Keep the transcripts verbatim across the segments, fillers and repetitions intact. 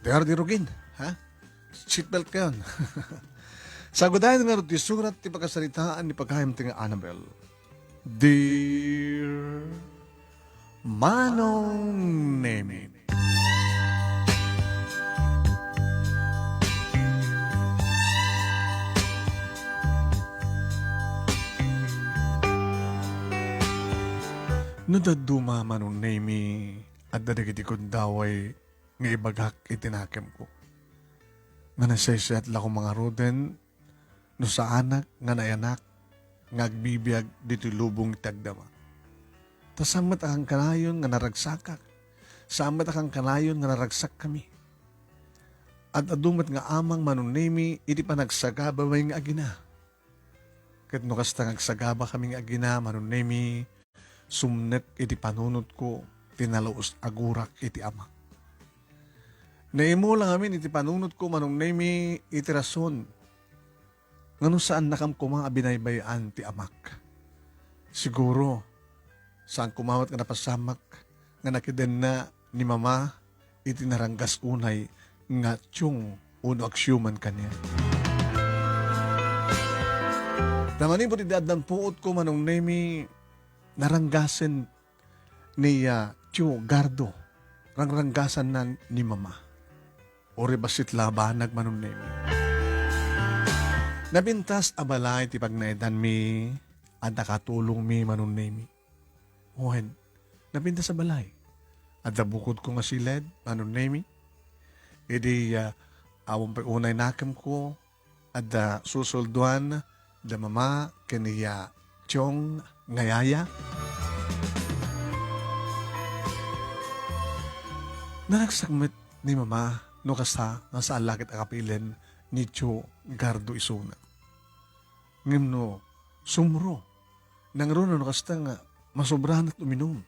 They are the rugin, ha? Seatbelt kayon. Sagudayan nga ti surat ti pakasaritaan ni pagayam ti nga Annabel. Dear Manong Nemi. No dadduma, Manong Nemi, adda dagiti gundaway nga ibagak iti nakemko. Nga nasaysayat la ko mangaruden no saanak nga nayanak nga agbibiag ditoy lubong ti agdama. Ta saan met a kankanayon nga naragsakak. Saan met a kankanayon nga naragsakkami. Ad-adu met nga amang, Manong Nemi, iti panagsagabamay nga agina. Ket no kasta nga agsagabakami nga agina, Manong Nemi, sumnek iti panunotko ti nalus a gurak iti amak. Naimula ngamin iti panunotko, Manong Nemi, iti rason nga no saannakam koma a binaybay-an ti amak. Siguro, saan koma met nga napasamak nga nakidenna ni Mama iti naranggas unay nga tiong ono agsiuman kaniak. Ta manipud idi addan puotko, Manong Nemi, naranggasen ni, ah, Tio Gardo, rangranggasanna ni Mama. Uray bassit la a banag, Manong Nemi. Napintas a balay ti pagnaedanmi, adda katulongmi, Manong Nemi. Wen, napintas a balay. Adda bukodko nga siled, Manong Nemi. Idi, ah, awan pay unay nakemko, adda susulduan da Mama ken ni, ah, Tiong nga yaya. Naragsak met ni Mama no kasta nga saan la ket a kapilen ni Tio Gardo isuna. Ngem no sumro, nangruna no kasta nga masobranak uminum.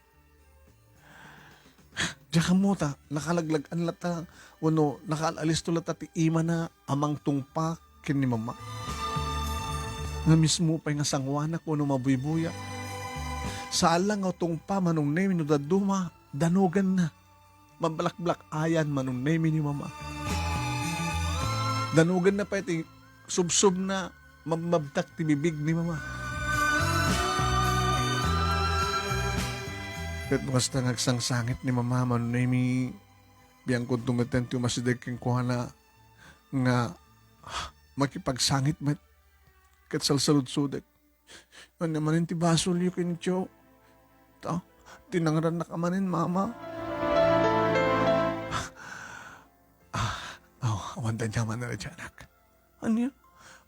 Diak ammo ta nakalag-lag-an latta wenno nakaal-alisto latta ti imana a mangtungpa ken ni Mama. Nga mismo pay nga sangoanak wenno mabuybuya. Saan la nga tungpa, Manong Nemi, no dadduma, danogenna. Mablakblak-ayan, Manong Nemi, ni Mama. Danogenna pay ti subsobna, mabmabtak ti bibig ni Mama. Ket no kasta nga agsangsangit ni Mama, Manong Nemi, biangkonto metten ti umasideg kenkuana nga makipagsangit met ket salsaludsodek. Ania manen ti basolyo ken Tio? Ta, tinangrannak a manen, Mama. Ah, aw, awan ti aniamanna daydiay, anak. Ania?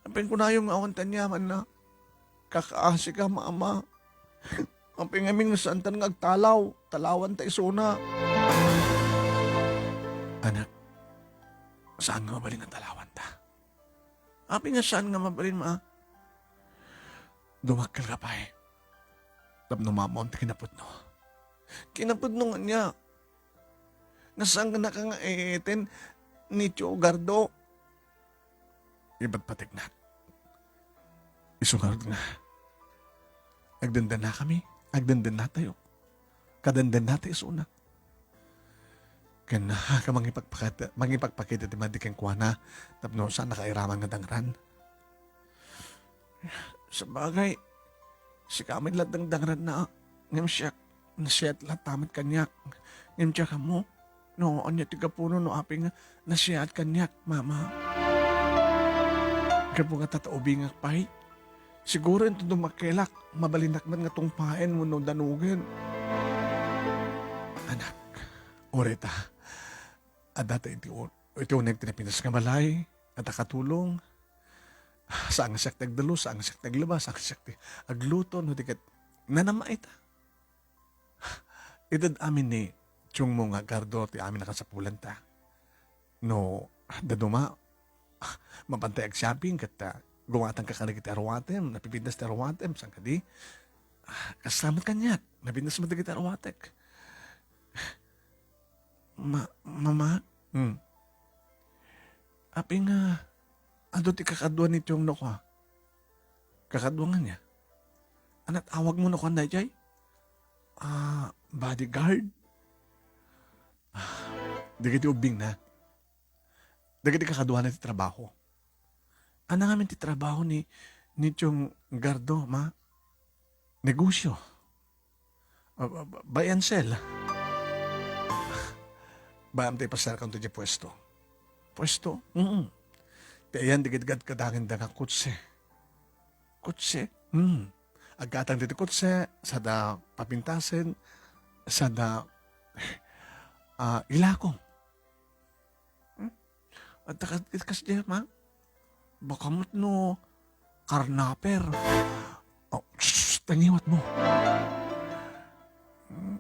Apin kunam nga awan ti aniamanna? Kakaasika, Mama. Apin ngamin no saanta nga agtalaw? Talawanta isuna. Anak, saan nga mabalin nga talawanta? Apin nga saan nga mabalin, Ma? Dumakkelka pay tapno maammoam ti kinapudno. Kinapudno nga ania? Nga saannaka nga eeten ni Tio Gardo? Ipatpategnak. Isu ngarud nga agdendennakami, agdendennatayo. Kadendennata isuna. Ken, ah, ka mangipagpakita, mangipagpakita ti madi kenkuana tapno saannaka iraman nga dangran. Sabagay, sika met la dangdangranna, ngem siak, nasiat latta met kaniak. Ngem diak ammo no ania ti gapuno no apin nga nasiat kaniak, Mama. Gapu nga tataubingak pay. Siguro inton dumakkelak, mabalinak met nga tungpaen wenno danogen. Anak, uray ta, adda ta iti un-, iti uneg ti napintas nga balay, adda katulong. Saan nga siak ti agdalus, saan nga siak ti aglaba, saan nga siak ti agluto, no di ket nanama ita. Ited amin ni Tiongmo nga Gardo ti amin a kasapulanta. No, dadduma, mapantay ag-shopping ket, ah, gumatangka kadagiti aruatem, napipintas ti aruatem, saan kadi? Ah, kasta met kaniak, napintas met dagiti aruatek. Ma-, Mama? Hmm. Apin nga, adu ti kakadua ni Tiongmo kua? Kakadua nga ania? Anat awagmo no kuan daydiay? Ah, bodyguard? Ah, dagiti ubbingna. dagiti kakaduana ti trabaho. Ania ngamin ti trabaho ni, ni Chong Gardo, ma? Negosyo. Ah, ah, buy and sell. Bayam ti ipasarkan to di puesto. Puesto? Mm. Ti ayan, digidgad kadangin da nga kotse. Kotse? Hmm. Aggatang diti kotse, sada papintasen, sada, ah, ilako. Hmm? Adda kas-, kas-, ma? Baka met no karnaper. Oh, shh, tangiwat mo. Hmm?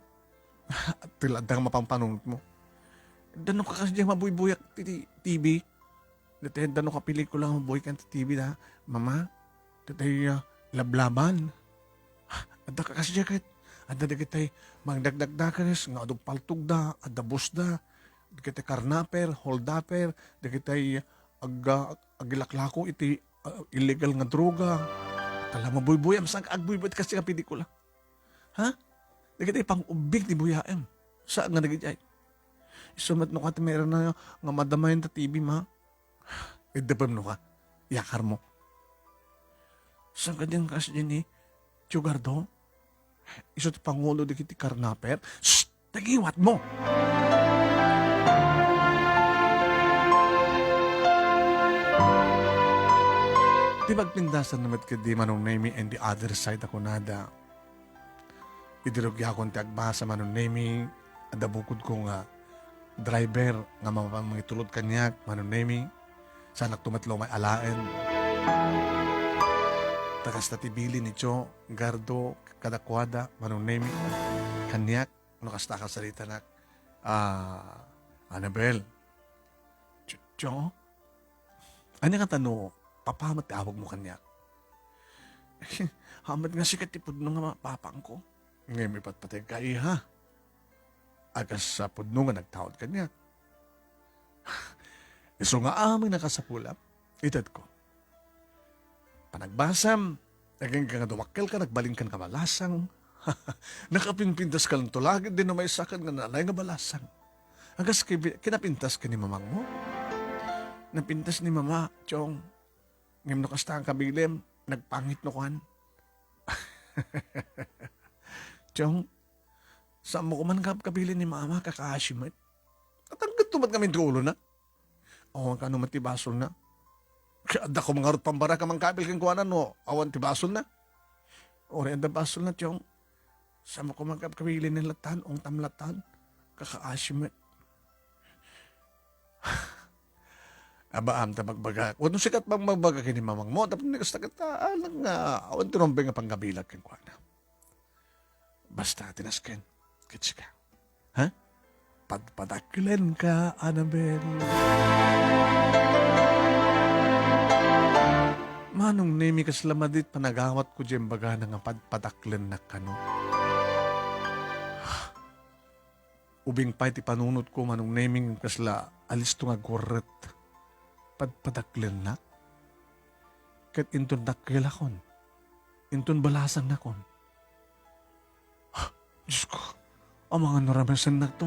Ti la adda nga mapampanunot mo. Adda no kakas-, mabuybuyak ti, ti T V. Dati adda no kapelikula nga mabuybuyak ti T V da. Mama, dati, ah, lablaban. Adda kakas-, ket adda dagiti mangdakdakdakes nga adu paltogda, adda busda. Dagiti karnaper, holdaper, dagiti ag-, agilaklako iti, ah, illegal nga droga. Tala, mabuybuya, saan ka agbuybuy iti kas-, nga pelikula? Ha? Dagiti pang-ubbing ti buyaem. Saan nga dagiti ay? Isu met no kati mayroon na nga madamayan ta T V, ma? Idda pem no ka? Yakar mo. Saan ka diyan kas-, diyan ni Tio Gardo? Isu ti pangulo dagiti karnaper? Shh! Tagiwat mo! Ti pagpindasan na met kadi Manong Nemi and the other side a kunada. Idi rugiakon ti agbasa, Manong Nemi, adda bukodko nga driver nga mapan mangitulod kaniak, Manong Nemi. Saanakto met la umay alaen. Ta kasta ti bilin ni Tio Gardo kadakuada, Manong Nemi, kaniak, no kasta a kasalitanak. Ah, Annabel. Tio-, Tio? Ania ngata no papa met ti awagmo kaniak? Hamet nga sika ti pudno nga ma-, papangko. Ngem ipatpateg ka, iha. A kas a pudno nga nagtaud kaniak. Isu nga amin a kasapulam, itedko. Panagbasam, agingga nga dumakkelka, nagbalinkan nga balasang. Nakapinpintaska lanto la ket di no maysakan nga nanay nga balasang. A kas ki-, kinapintas ken ni mamangmo? Napintas ni mama, Chong. Ngem no kasta nga kabilim, nagpangit no kuan. Chong, saan mo ko man kab-, kabilin ni mama, kakaasi met. At ang gato met ngamin ti ulo na. Awan kano met ti basolna. Adda ko mangarot pambarak a mangkabil kenkuana no awan ti basolna. Uray adda basolna, Chong. Saan mo ko mangkab-, kabilin ni latan, ungtam latan. Kakaasi met. Abaam ta bagbagak. Wenno sika ti magbaga ken ni mamangmo, tapno ni kasta ket, ah, anak nga, awan ti rumbeng nga panggabilak kenkuana. Basta, tinasken, ket sika. Ha? Padpadaklenka, Annabel. Manong Nemi, kasla madi ti panagawatko diay imbagana nga padpadaklennak kano. Ubing pay ti panunotko, Manong Nemi, kasla alisto nga agwarret. Padpadaklennak? Ket inton dakkelakon, inton balasangnakon. Diosko, amangan no ramesennakto.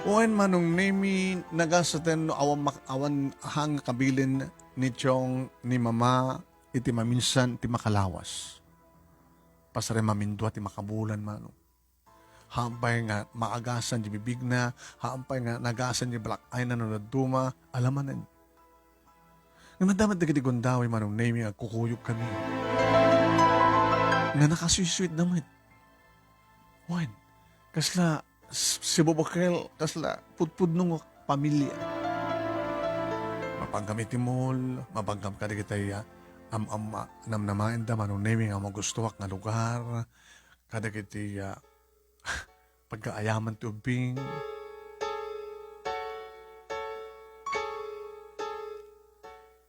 Wen, Manong Nemi, nagasaten no awan mak-, awan hang kabilin ni Chong ni Mama iti maminsan ti makalawas. Pasarem mamindua ti makabulan, Manong. Haan pay nga maagasan di bibigna, haan pay nga naagasan di black eye na no dadduma, alamanen. Ngem adda met dagiti gundaway, Manong Nemi, nga agkukuyogkami. Nga nakasuysuitda met. Wen, kasla s-, sibubukel, kasla pudpudno nga pamilia. Mapanggam iti mall, mapanggam kadagiti, ah, am-, am-, namnamaenda, Manong Nemi, nga magustuak nga lugar, kadagiti, ah, pagkaayaman ti ubbing.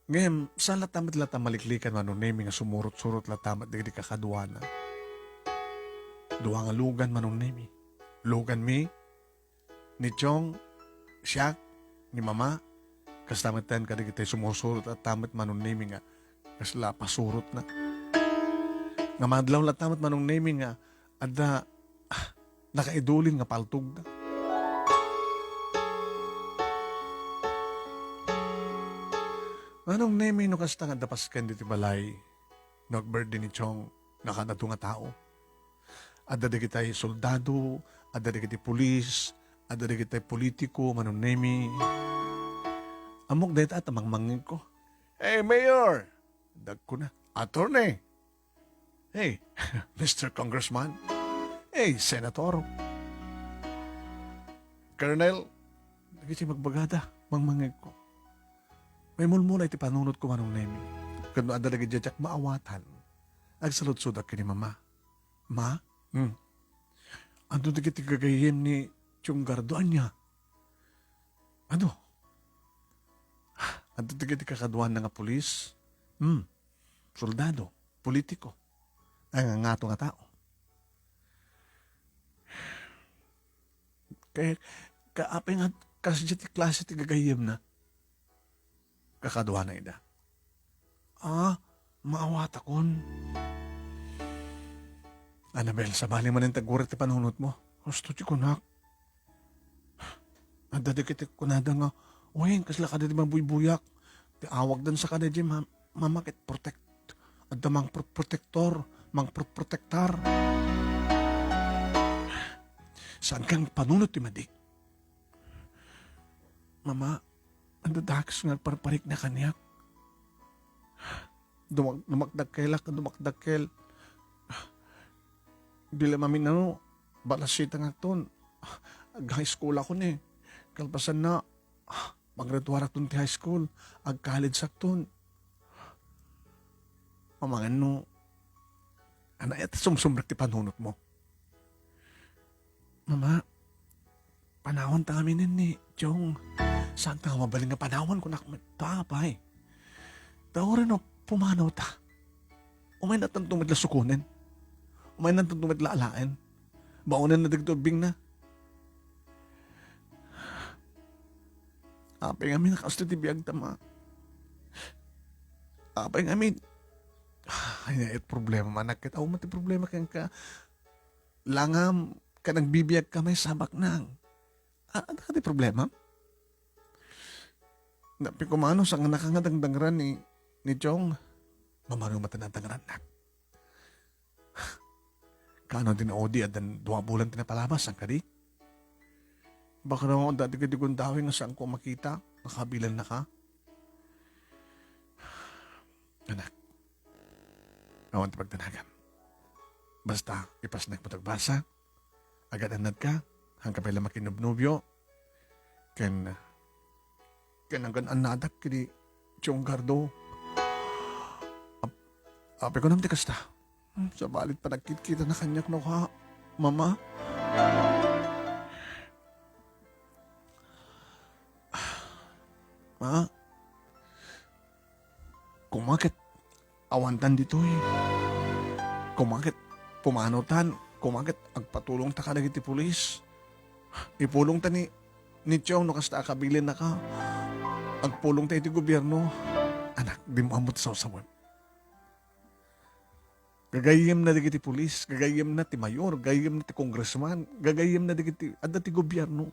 Ngem, saan latta met latta maliklikan, Manong Nemi, nga sumurot-surot latta met dagiti kakaduana. Dua nga lugan, Manong Nemi. Luganmi, ni Chong, siak, ni Mama, kasta metten kadagiti sumursurot latta met, Manong Nemi, nga kasla pasurotna. Nga madlaw latta met Manong Nemi nga adda, ah, nakaidulin nga paltogda. Manong Nemi, no kasta nga adda pasken ditoy balay, no ag-birthday ni Chong, nakaadda nga tao. Adda dagiti soldado, adda dagiti pulis, adda dagiti politiko, Manong Nemi. Ammok dayta ta mangmangngegko. "Hey, Mayor!" Dagkuna. "Attorney!" "Hey, Mister Congressman!" "Hey, Senator!" "Colonel!" Dagiti magbagada, mangmangngegko. Maimulmula iti panunotko, Manong Nemi. Ket no adda dagiti diak maawatan, agsaludsodak ken ni Mama. "Ma? Hmm. Adu dagiti gagayyem ni Chong Gardo, ania?" "Adu. Adu dagiti kakaduana nga pulis. Hmm. Soldado, politiko. Ay, nga ngato nga tao." Kay, ka, apay nga, kasdiay ti klase ti gagayyemna? Kakaduana ida. "Ah, maawatakon." "Annabel, sabali manen ti aguray ti panunotmo. Husto ti kunak. Adda dagiti kunada nga, wen, kasla kadagiti mabuybuyak. Ti awagdan sa kadagiti ma-, mama ket protect-, adda mangprotektor, mangprotektar." Saan kang panunot ti madi? "Mama, adda dakes nga agparparikna kaniak. Dumak-, dumakdakkelak, dumakdakkel. Di la maminano, balasitangakton. Ag-high school ako ni. Kalpasanna, paggraduarakton ti high school, ag-college akton." "Mama, ngem no, ania ti sumsumrek ti panunotmo?" "Mama, panawanta ngamin ni Chong. Saanta nga mabalin nga panawan, kunak met, apay. Ta uray no pumanawta, umaynatan to met la sukonen. Umaynatan to met la alaen. Baonenna dagiti ubbingna." "Apay ngamin a kastoy ti biagta, Ma? Apay ngamin?" "Ay, ania ti problema, anak? Ket awan met ti problema kenka. Langam, ket agbibiagka, maisabaknak. A-, adda kadi problema?" "Napay koma no, saanka nga dangdangran ni, ni Chong." "Mama, no met a nadangrannak. Kaano ti naudi, addan dua bulan ti napalabas, saan kadi? Baka no, adda dagiti gundaway nga saanko a makita, nakaabilennaka." "Anak, awan ti pagdanagam. Basta, ipasnekmo ti agbasa, agad-annadka, haanka pay la makinnobnobio, ken, ken agan-annadak ken ni Chong Gardo. Ap-, apay kunam ti kasta. Hmm, sabali ti panagkitkitana kaniak, no, ha, Mama?" "Ma, koma ket awantan ditoy. Koma ket pumanawtan. Koma ket agpatulongta kadagiti pulis. Ipulongta ni, ni Chong no kasta a kaabilinnaka. Agpulongta iti gobierno." Anak, dimo ammo ti sawsawem. Gagayyemna dagiti pulis, gagayyemna ti mayor, gagayyemna ti congressman, gagayyemna dagiti adda ti gobierno.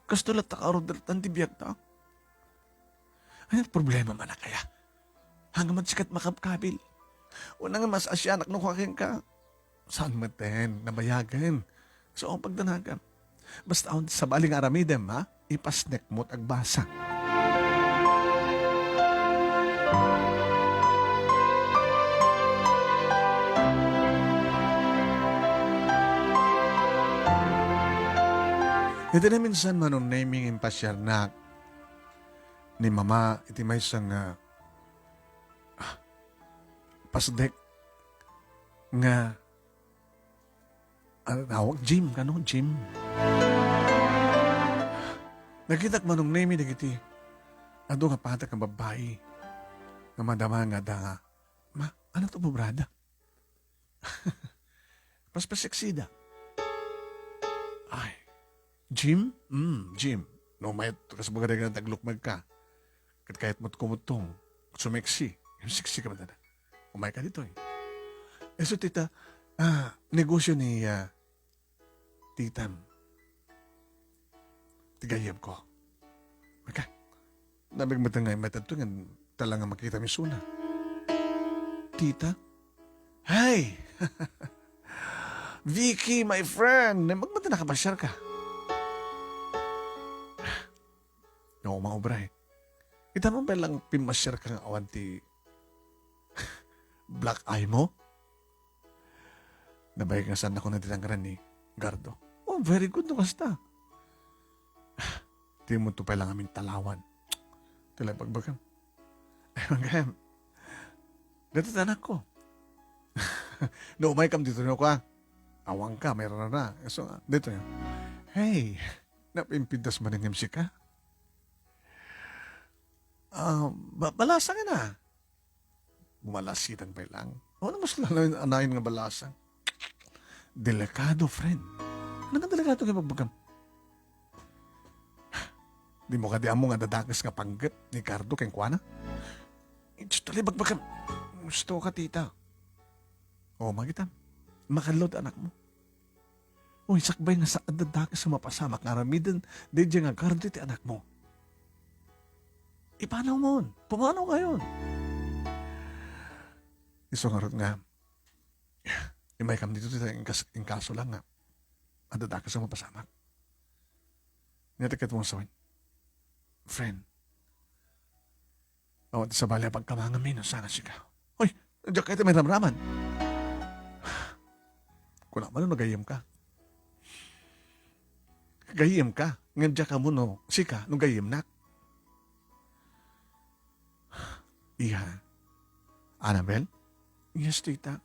Kastoy latta nga arudertan ti biagta. Ania ti problema, anak aya? Haanka met sika ti makabkabil. Wen, nga mas-asianak no kua kenka. Saan met ten, nabayagen. So, pagdanagam. Basta awan ti sabali nga aramidem, ha? Ipasnekmo ti agbasa. Iti naminsan, Manong Nemy, impasiarnak ni Mama iti maysa nga, ah, pasdek nga, ano tawag? Gym, kano? Gym. Nakitak, Manong Nemy, dagiti adu nga patag nga babbai nga madama nga da nga, "Ma, ano to, bubrada?" Paspaseksida. Ay, gym? Mm, gym. No, mayat, kas baga dagan taglukmagka. Ket kayat mo't kumuttong. Sumeksi. Yung seksi ka man, dada. Umayka ditoy. Isu, tita, ah, negosyo ni, ah, titam. Ti gayyemko. Maka, nabigmatan nga imatadto nga talaga makita mi suna. Tita? Hey! Vicky, my friend! Nabigmatan nakapasiar ka. No, maubra eh. Ita mo ba lang pimasiar ka nga awan ti black eye mo? Nabayag nga saan ako nadidanggaran ni Gardo. Oh, very good no kasta. Di mo to pala ngamin talawan. Tila pagbagam. Ay, magayam. Dito anak ko. No, umay kam dito no ka. Awang ka, mayroon na. So, dito yun. Hey, napimpintas man ang M C ka? Ah, ba-, balasang na. Bumalasitan pay lang. Ano mas lalo yung anayon nga balasang? Delikado, friend. Ano nga delikado nga pagbagam? Di mo kadi amo nga dadakes nga panggep ni Cardo kenkuana? Diyos, talay bagbagam. Gusto ka, tita. O, magitam. Makanlod anak mo. Uy, sakbay nga sa adda dakes a mapasamak nga aramiden, daydiay nga Gardo ti anakmo. Ipanaw mon. Pumanaw kayon. Isu ngarud nga, imay kam dito, tita, inkas-, inkaso lang nga adda dakes a mapasamak. Nia ti ket mo sawen. Friend, awan ti sabali a pagkamanganmi no saan a sika. Hoy, diak kayat a mairamraman. Kuna man no gayyem ka. Gayyem ka, ngem diak ammo no sika no gayyemnak. Iha. Annabel? Yes, tita.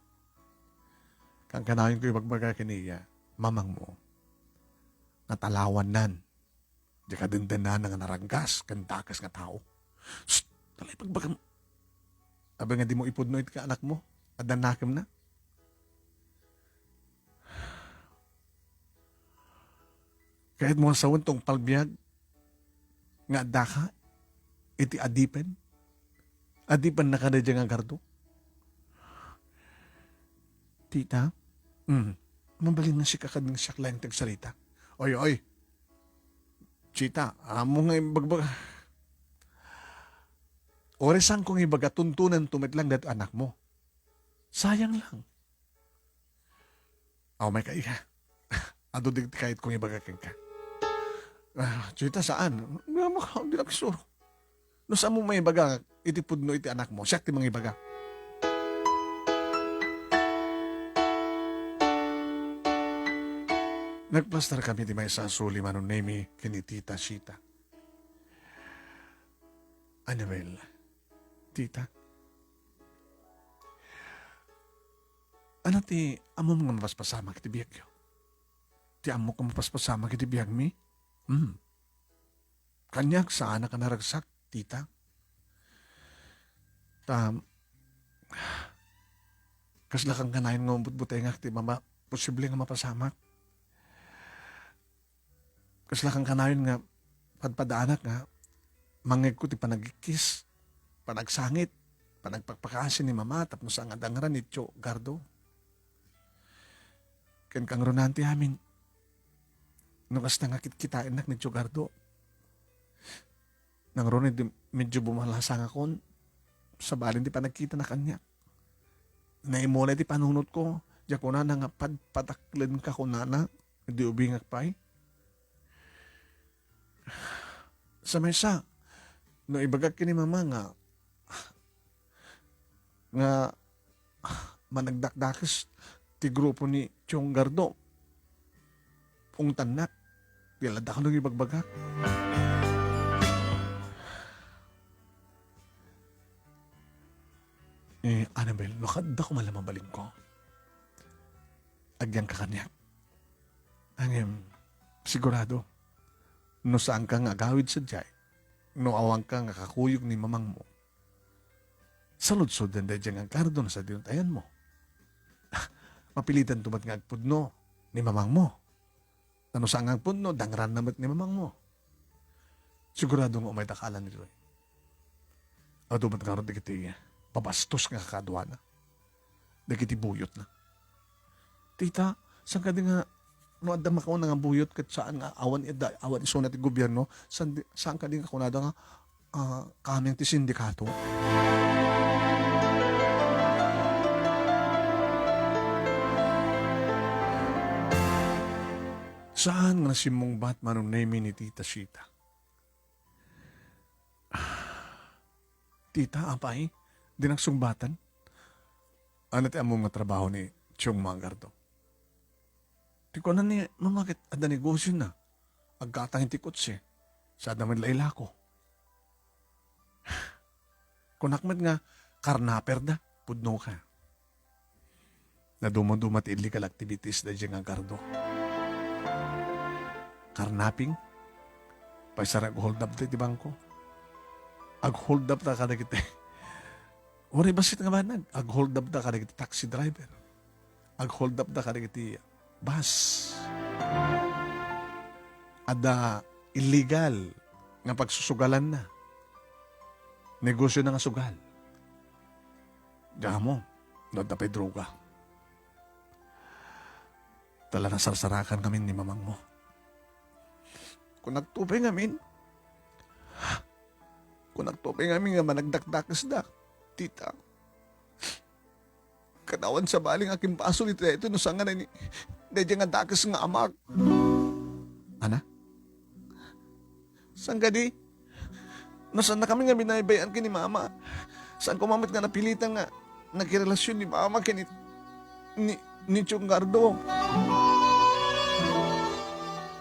Kankanayon ko ibagbaga ken iya, mamangmo, nga talawannan. Diak a dendenna nga naranggas ken dakes nga tao. Shh! Talay pagbagam. Abi nga di mo ipudno iti anakmo. Adda nakemna. Kayat mo nga sawen ti ungpal biag nga addaka iti adipen? Adipen na kadaydiay nga Gardo? Tita? Mm. Mabalin nga sika kadin siak laeng ti agsarita. Oy, oy. Chita, ammo nga ibagbaga. Oresan ko nga ibaga, tuntunan to met lang daytoy anakmo. Sayang lang. Aw, may kaiha. Adu di ti kayat kong ibaga kenka. Ah, Chita, saan? Nga maka, di lang suro. No saan mo maibaga iti pudno iti anakmo, siak ti mangibaga. Nagplastar kami ti maysa a suli, Manong Nemi, ken ni Tita Chita. Annabel, Tita, ania ti ammom nga mapaspasamak iti biagyo? Ti ammok nga mapaspasamak iti biagmi? Hmm. Kaniak, saanak a naragsak, tita. Ta, kasla kankanayon nga umbutbutengak ti mama-, posible nga mapasamak. Kasla kankanayon nga padpadaanak nga mangngegko ti panagikkis, panagsangit, panagpakpakaasi ni mama tapno saan nga dangran ni Tio Gardo. Ken kangrunaan ti amin. No kasta nga kitkitaennak ni Tio Gardo, nangruna idi medyo bumalasangakon, sabali ti panagkitana kaniak. Naimuna iti panunotko, diak kunana nga padpataklenka kunana, idi ubingak pay. Sa maysa, no ibagak ken ni mama nga, nga managdakdakes ti grupo ni Tio Gardo, ungtannak, ti ladda kano nga ibagbagak. Eh, Annabel, no kadda koma la mabalinko, agyangka kaniak. Ngem, sigurado, no saanka nga agawid sadiay, no awanka nga kakuyog ni mamangmo, saludsodden daydiay nga Gardo no sadino ti ayanmo. Mapilitanto met nga agpudno ni mamangmo. Ta no saan nga agpudno, dangranna met ni mamangmo. Sigurado nga umayda kaalan ditoy. Adu met ngarud dagiti pabastos nga kakaduana. dagiti buyotna. Tita, saan kadi nga no adda makauna nga buyot ket saan nga awan, adda, awan isuna ti gobierno, saan, saan kadi nga kunada nga, ah, kameng ti sindikato? Saan nga nasimmungbat Manong Nemi ni Tita Sita? Tita, apay, dinak sungbatan? Ania ti ammom nga trabaho ni Chong Magardo? Ti kuana ni Mama ket adda negosiona. Aggatang iti kotse. Saan met la ilako. Kunak met nga karnaper da, pudno ka. Naduma-duma ti illegal activities daydiay nga Gardo. Carnapping? Paisa ag-hold up da iti bangko. Ag-hold up da kadagiti. Uray bassit nga banag, ag-hold up da kadagiti taxi driver. Ag-hold up da kadagiti bus. Adda illegal nga pagsusugalanna. Negosiona nga sugal. Damo, no adda pay droga. Tala nasarsarakan ngamin ni mamangmo. Kunakto pay ngamin. Kunakto pay ngamin nga managdakdakesda, tita. Ket awan sabali nga akimbasol iti daytoy no saan nga ni, daydiay nga dakes nga amak. Ana? Saan kadi? No saannakami nga binaybay-an ken ni Mama, saanko met nga napilitan nga nagkarelasyon ni Mama ken ni, ni, ni Chong Gardo.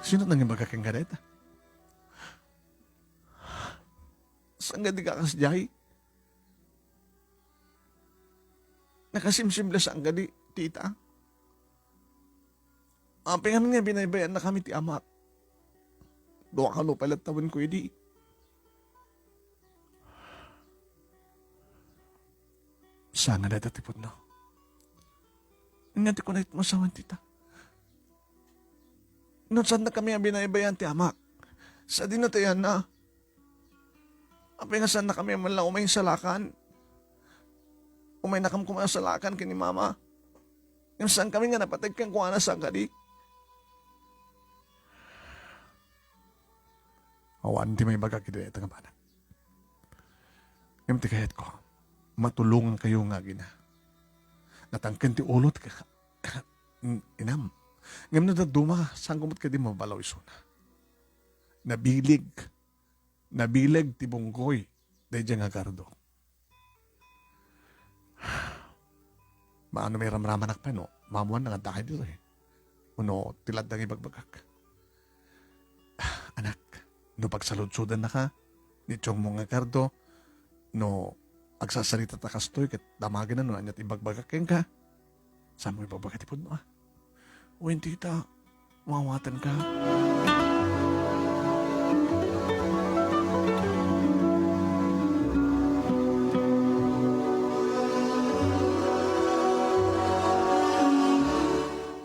Sino nangibaga kenka dayta? Saan kadi nga kasdiay? Nakasimsim la saan kadi, tita? Apay ngamin nga binaybay-annakami ti amak. Dua kano pay latta wenno idi. Saan nga dayta ti pudno? Ania ti kunam iti masawen, tita? No saannakami nga binaybay-an ti amak, sadino ti ayanna? Apay nga saannakami man la umay salakan? Umaynakami koma a salakan ken ni Mama. Ngem saankami nga napateg kenkuana, saan kadi? Awan ti maibagak iti dayta nga banag. Ngem ti kayatko, matulongankayo nga agina. Natangken ti ulo ti kaka-, inam. Ngem no dadduma, saanko met kadi mabalaw isuna. Nabileg. Nabileg ti bunggoy daydiay nga Gardo. Maano may ramramanak pay no maammoanna nga adda kay ditoy? Wenno ti latta nga ibagbagak? Anak, no pagsaludsodannaka ni Chongmo nga Gardo, no agsasaritata kastoy ket damagenna no ania ti ibagbagak kenka, saanmo ibagbagak ti pudno, a? Wen, tita, maawatanka.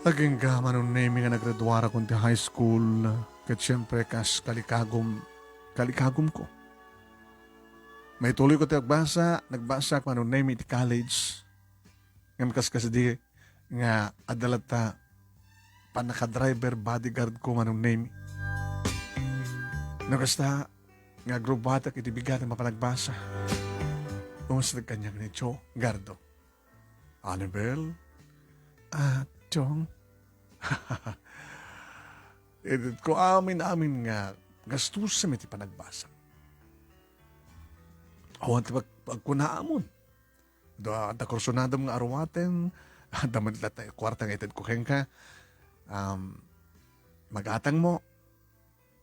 Agingga, Manong Nemi, nga naggraduarakon ti high school, ket siempre, kas kalikagum-, kalikagumko. Maituloyko ti agbasa, nagbasak, Manong Nemi, iti college. Ngem kas-, kasdi, nga adda latta pannakadriver bodyguard ko, Manong Nemi. No kasta, nga agrubatak iti bigat nga mapanagbasa. Umusnag kaniak ni Cho Gardo. Anibel? Ah, Chong? Itedko amin-amin nga gastusem iti panagbasa. Awan ti pag-, pagkunaamon. Da, da kursunadom nga aruaten, da met latta kuarta nga itedko kenka. Um, magatangmo,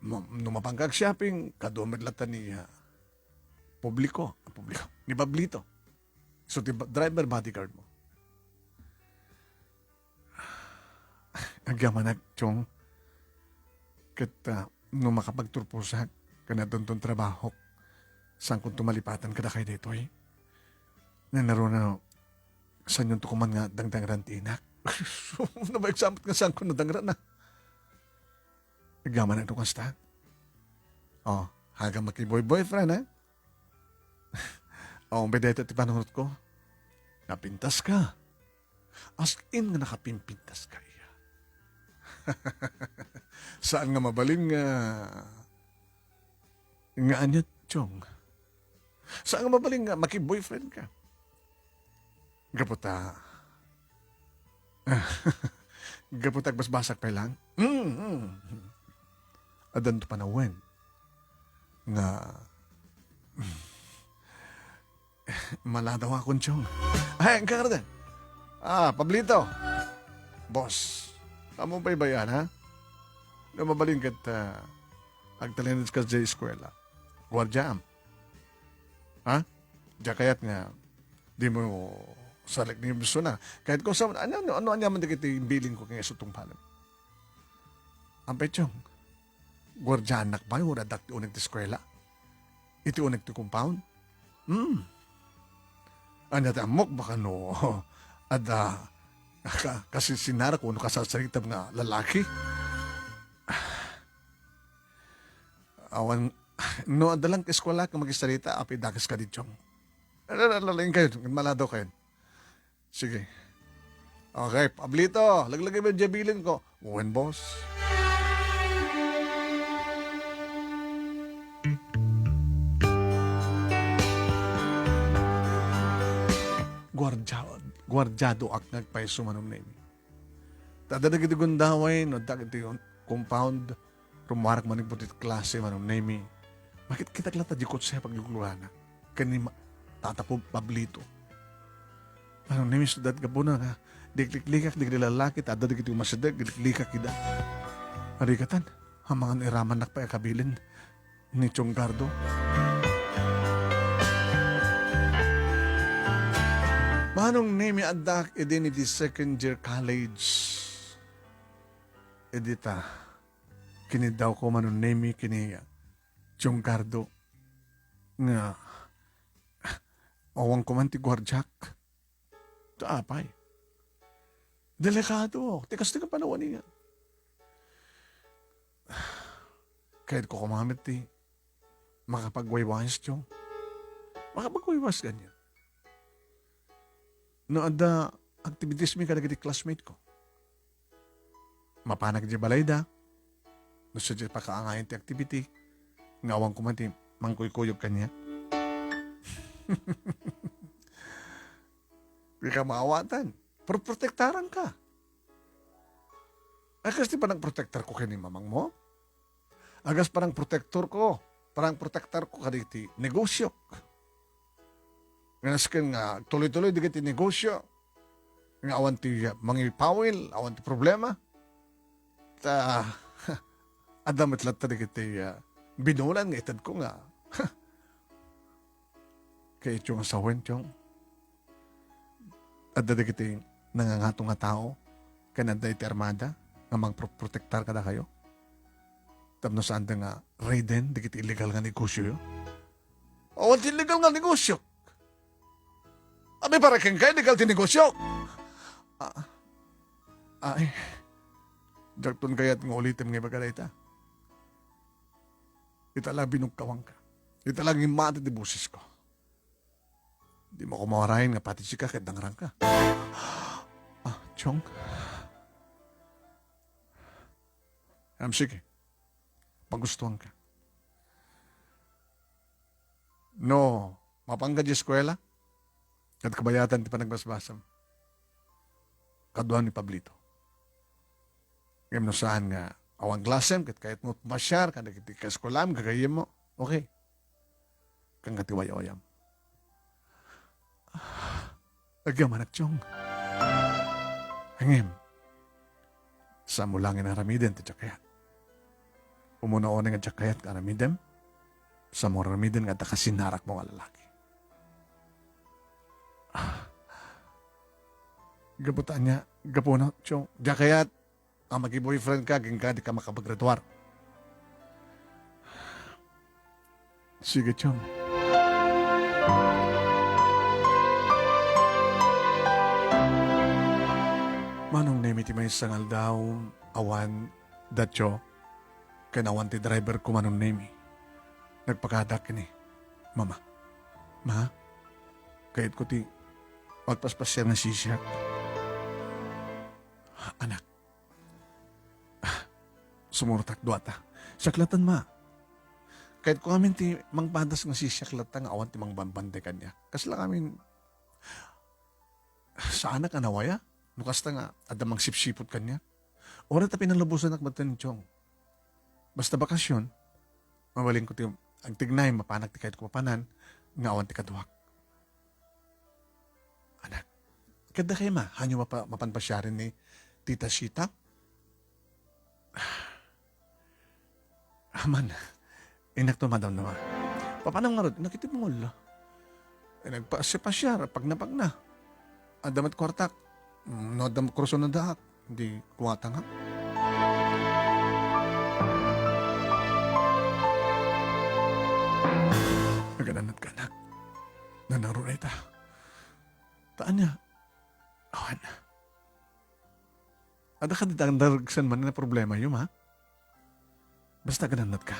ma-, no mapanka ag-shopping, kaduam met latta ni, ah, publiko, publiko, ni Pablito. So, ti ba-, driver bodyguard mo. Agyamanak, Chong. Ket, ah, no makapagturposak, ken adunton trabahok, saankonto malipatan kadakay daytoy? Nanaruna, saanyonto koman nga dangdangran ti inak? No maiksamet nga saanko nadangran, a? Agyamanak no kasta. O, haga makiboy-boyfriend, a? O, umbay daytoy ti panunotko. Napintaska. As in nga nakapimpintas ka iya. Saan nga mabalin nga, nga ania, Chong? Saan nga mabalin nga maki-boyfriend ka? Gapu ta, gapu ta agbasbasak pay lang? Mm, mm. Addanto panawen nga maladaw akon, Chong. Ay, ang karden. Ah, Pablito. Boss, amo pay bayan, ha? No mabalin ket, ah, agtalinaed ka sa eskwela. Guardiam. Ha? Diak kayat nga dimo sariknibsona. Kayatko sa, ano, ano, ano, ania man dagiti imbilinko ken isu tungpalem. Ampay, Chong, guardiannak pay, uray addak ti uneg ti eskwela? Iti uneg ti compound? Hmm. Ania ti ammok, baka no, adda ka-, kasisinarak wenno kasasaritam nga lalaki? Awan, no, adda lang ti eskwela nga makisarita, apay dakes kadi, Chong. Ala, ala, ala, inkayo, maladaw kayo. Sige. Okay, Pablito, laglagipem diay bilinko. Wen, boss. Guardia-, guardiadoak nga agpayso, Manong Nemi. Ta adda dagiti gundaway, no, adda iti compound, rummuarak manipud iti klase, Manong Nemi. Makitkitak latta diay kotse a pagluglugana ken ni Ma-, Tata Pub-, Pablito. Manong Nemi, sudad gapuna nga, di agliklikak dagiti lalaki, ta adda dagiti umasideg, agliklikak ida. Arikatan, amangan iramannak pay a kabilin ni Chong Gardo. Manong Nemi, addaak idin iti second year college. Idi ta, kinidawko, Manong Nemi, ken ni Chong Gardo nga awan ko man ti guardiak. Ta apay? Delikado ti kastoy nga panawen, ania. Kayatko koma met ti makapagwaywayas, Chong. Makapagwaywayas kaniak. No adda activities mi kadagiti classmate ko, mapanak idiay balayda. No sadiay pakaangayan ti activity, nga awan ko man ti mangkuykuyog kaniak. Dika maawatan. Proprotektaran ka. Ay, kas ti panangprotektar ko ken ni mamang mo? Agas panangprotektor ko, panangprotektar ko kadagiti negosiok. Nga nasken nga tuloy-tuloy dagiti negosio, nga awan ti, ah, mangipawil, awan ti problema. Ta, adda met latta dagiti, ah, binulan nga itedko nga, kay Chong a sawen, Chong. Adda dagiti nangangato nga tao, ken adda iti armada nga mangprotektar kadakayo. Tapno saanda nga riden dagiti illegal nga negosioyo. Awan ti illegal nga negosio. Apay, para kenka, illegal ti negosio. Ah, ay, diakton kayat nga ulitem nga ibaga dayta. Ita la binugkawanka. Ita la nga immati ti bosesko. Dimo koma uray nga pati sika ket nangrangka. Ah, Chong. Am, sige. Pagustuanka. No, mapanka diay eskuela, ket kabayatan ti panagbasbasam. Kadua ni Pablito. Ngem no saan nga awan klasem, ket kayatmo pumasiar kadagiti kaeskuelam, gagayyemmo, okay. Kangka ti way-wayam. Agyamanak, Chong. Ngem, saanmo laeng nga aramiden ti diak kayat. Umuna unay nga diak kayat nga aramidem, saanmo aramiden nga adda kasinarakmo nga lalaki. Gapu ta ania, gapuna, Chong, diak kayat a maki-boyfriend ka, agingga dika makapaggraduar. Sige, Chong. Manong Nemi, ti maysa nga aldaw, awan datio, ken awan ti driver ko, Manong Nemi. Nagpakadaak ken ni Mama. Ma, kayatko ti agpaspasiar nga sisiak. Ah, anak. Ah, sumurot ak duata. Siak latta, ma. Kayatko ngamin ti mangpadas nga sisiak latta nga awan ti mangbambantay kaniak. Kasla ngamin, saanak a nawaya? No kasta nga, adda mangsipsipot kaniak. Uray ta pinalubosanak met ti Chong. Basta bakasyon, mabalinko ti agtignay, mapanak ti kayatko mapanan, nga awan ti kaduak. Anak, kadda kay ma, hanyo mapa-, mapan pasiaren ni Tita Sita? Aman, innak to, madam, no? Papanam ngarud, innak iti bungol. Eh, nagpasiar-pasiar, pagna-pagna. Adda met kuartak. Mm, no adda met kurso na daak, di kuwata nga. Nagananak, anak. Nanarunay ta. Taan niya. Awan. Adda kadi daragsan man nga problema, yum, ha? Basta agnanatka.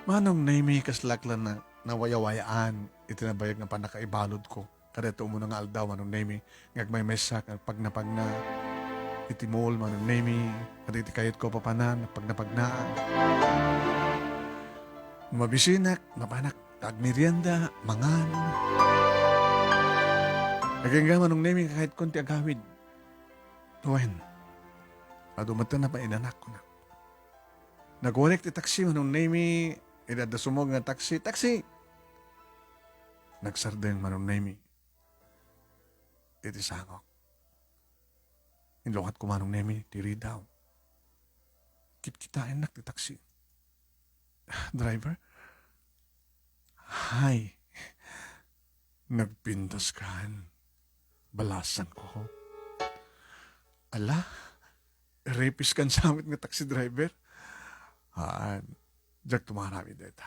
Manong Nemi, kaslak la na, nawayawayaan iti nabayag nga pannakaibaludko. Kadaytoy umuna nga aldaw, Manong Nemi, nga agmaymaysak, nga agpagnapagna iti mall, Manong Nemi, kadagiti kayatko a papanan, agpagnapagnaan. No mabisinak, mapanak agmerienda, mangan. Agingga, Manong Nemi, nga kayatko ti agawid. Wen, adu met ti napainanakko na. Nagwanek ti taksi, Manong Nemi, idi adda sumog nga taksi, "Taksi!" Nagsardeng, Manong Nemi, iti sangok. Inlukatko, Manong Nemi, ti ridaw. Kitkitaennak ti taksi. "Driver?" "Hi." Nagpintas kan. Balasan ko. "Ala, rapist kan sa met nga taxi driver." "Haan, diak tumaramid dayta."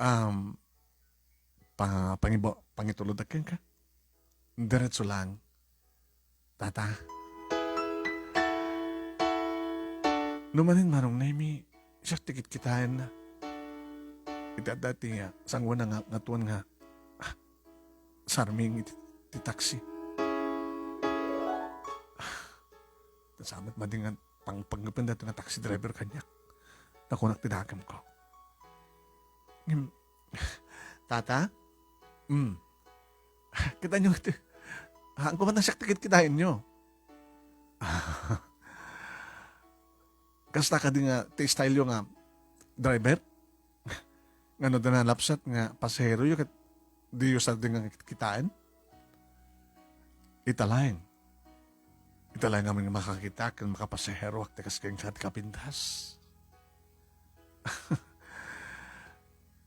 Um, pa-, pangiba-, pangitulod kenka. Diretso lang. Tata. No manen, Manong Nemi, siak ti kitkitaenna. Iti adda ti, ah, sanguan nga, nga tuan nga, ah, sarming iti, ti taksi. Ah, sa met madi nga pangpangngepen daytoy nga taxi driver kaniak. Nakunak ti dakemko. Ngem, Tata? Mm. Kitaenyo ti, haan ko man a siak ti kitkitaenyo. Kasta kadi nga ti style yo nga driver? Nga no adda nalapsat nga pasahero yo ket diyo sardeng nga kitaen? Ita laeng. Ita laeng ngamin nga makakita ken makapasaheroak ti kas kenka ti kapintas.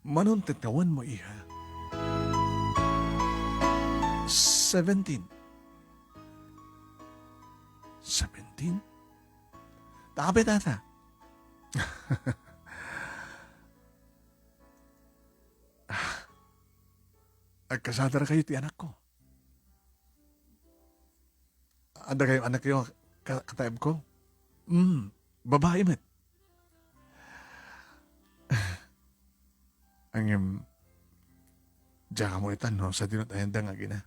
Manon ti tawenmo, iha? Seventeen. Seventeen? Tabe, tata. Agkasadara kayo ti anakko. Adda kayo anakyo, ka-, kataebko? Mm, babae met. Ngem, diak ammo itan no sadino ti ayanda nga agina.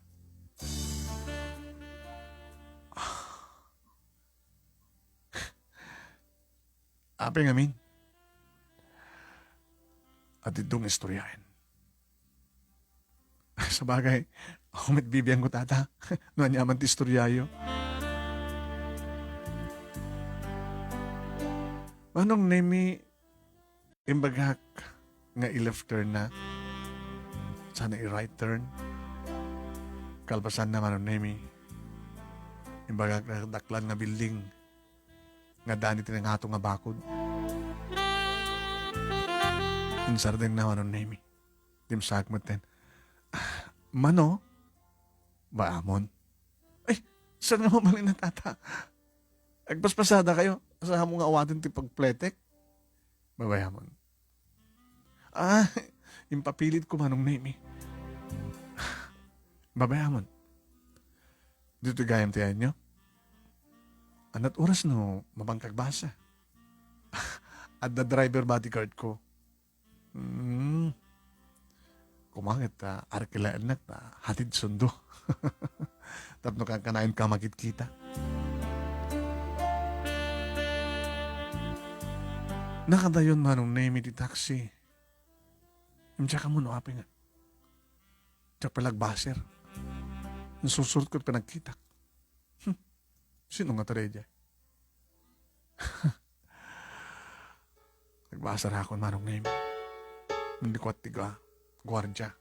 Apay ngamin? Adda dong istoryaen. Sabagay, ako met bibiangko, tata. No aniaman ti istoryayo. Manong Nemi, imbagak nga i-left turn na. Sana i-right turn. Kalpasanna, Manong Nemi, imbagak nga daklan nga building nga adda ni ti nangato nga bakod. Insardengna, Manong Nemi. Dimsaak metten. "Mano?" "Baamon." "Ay, saan nga mabalin na, tata? Agpaspasada kayo. Asamo nga awaten ti pagpletek." "Babayamon." "Ah, impapilitko, Manong Nemi." "Babayamon. Ditoy gayam ti ayanyo? Anat oras no mabangkag basa?" "Adda driver bodyguard ko." "Hmm. Koma ket, ah, arkilaennak ta hatid sundo. Tapno kankanayon ka makitkita. Nakadayon Manong Nemi ti taxi. Ngem diak ammo no apay nga. Diak pay la agbaser. Insursurot ko ti panagkitak. Hmm. Sino nga taray diay? Nagbaserakon Manong Nemi. Nalikuat ti ga-, guardia.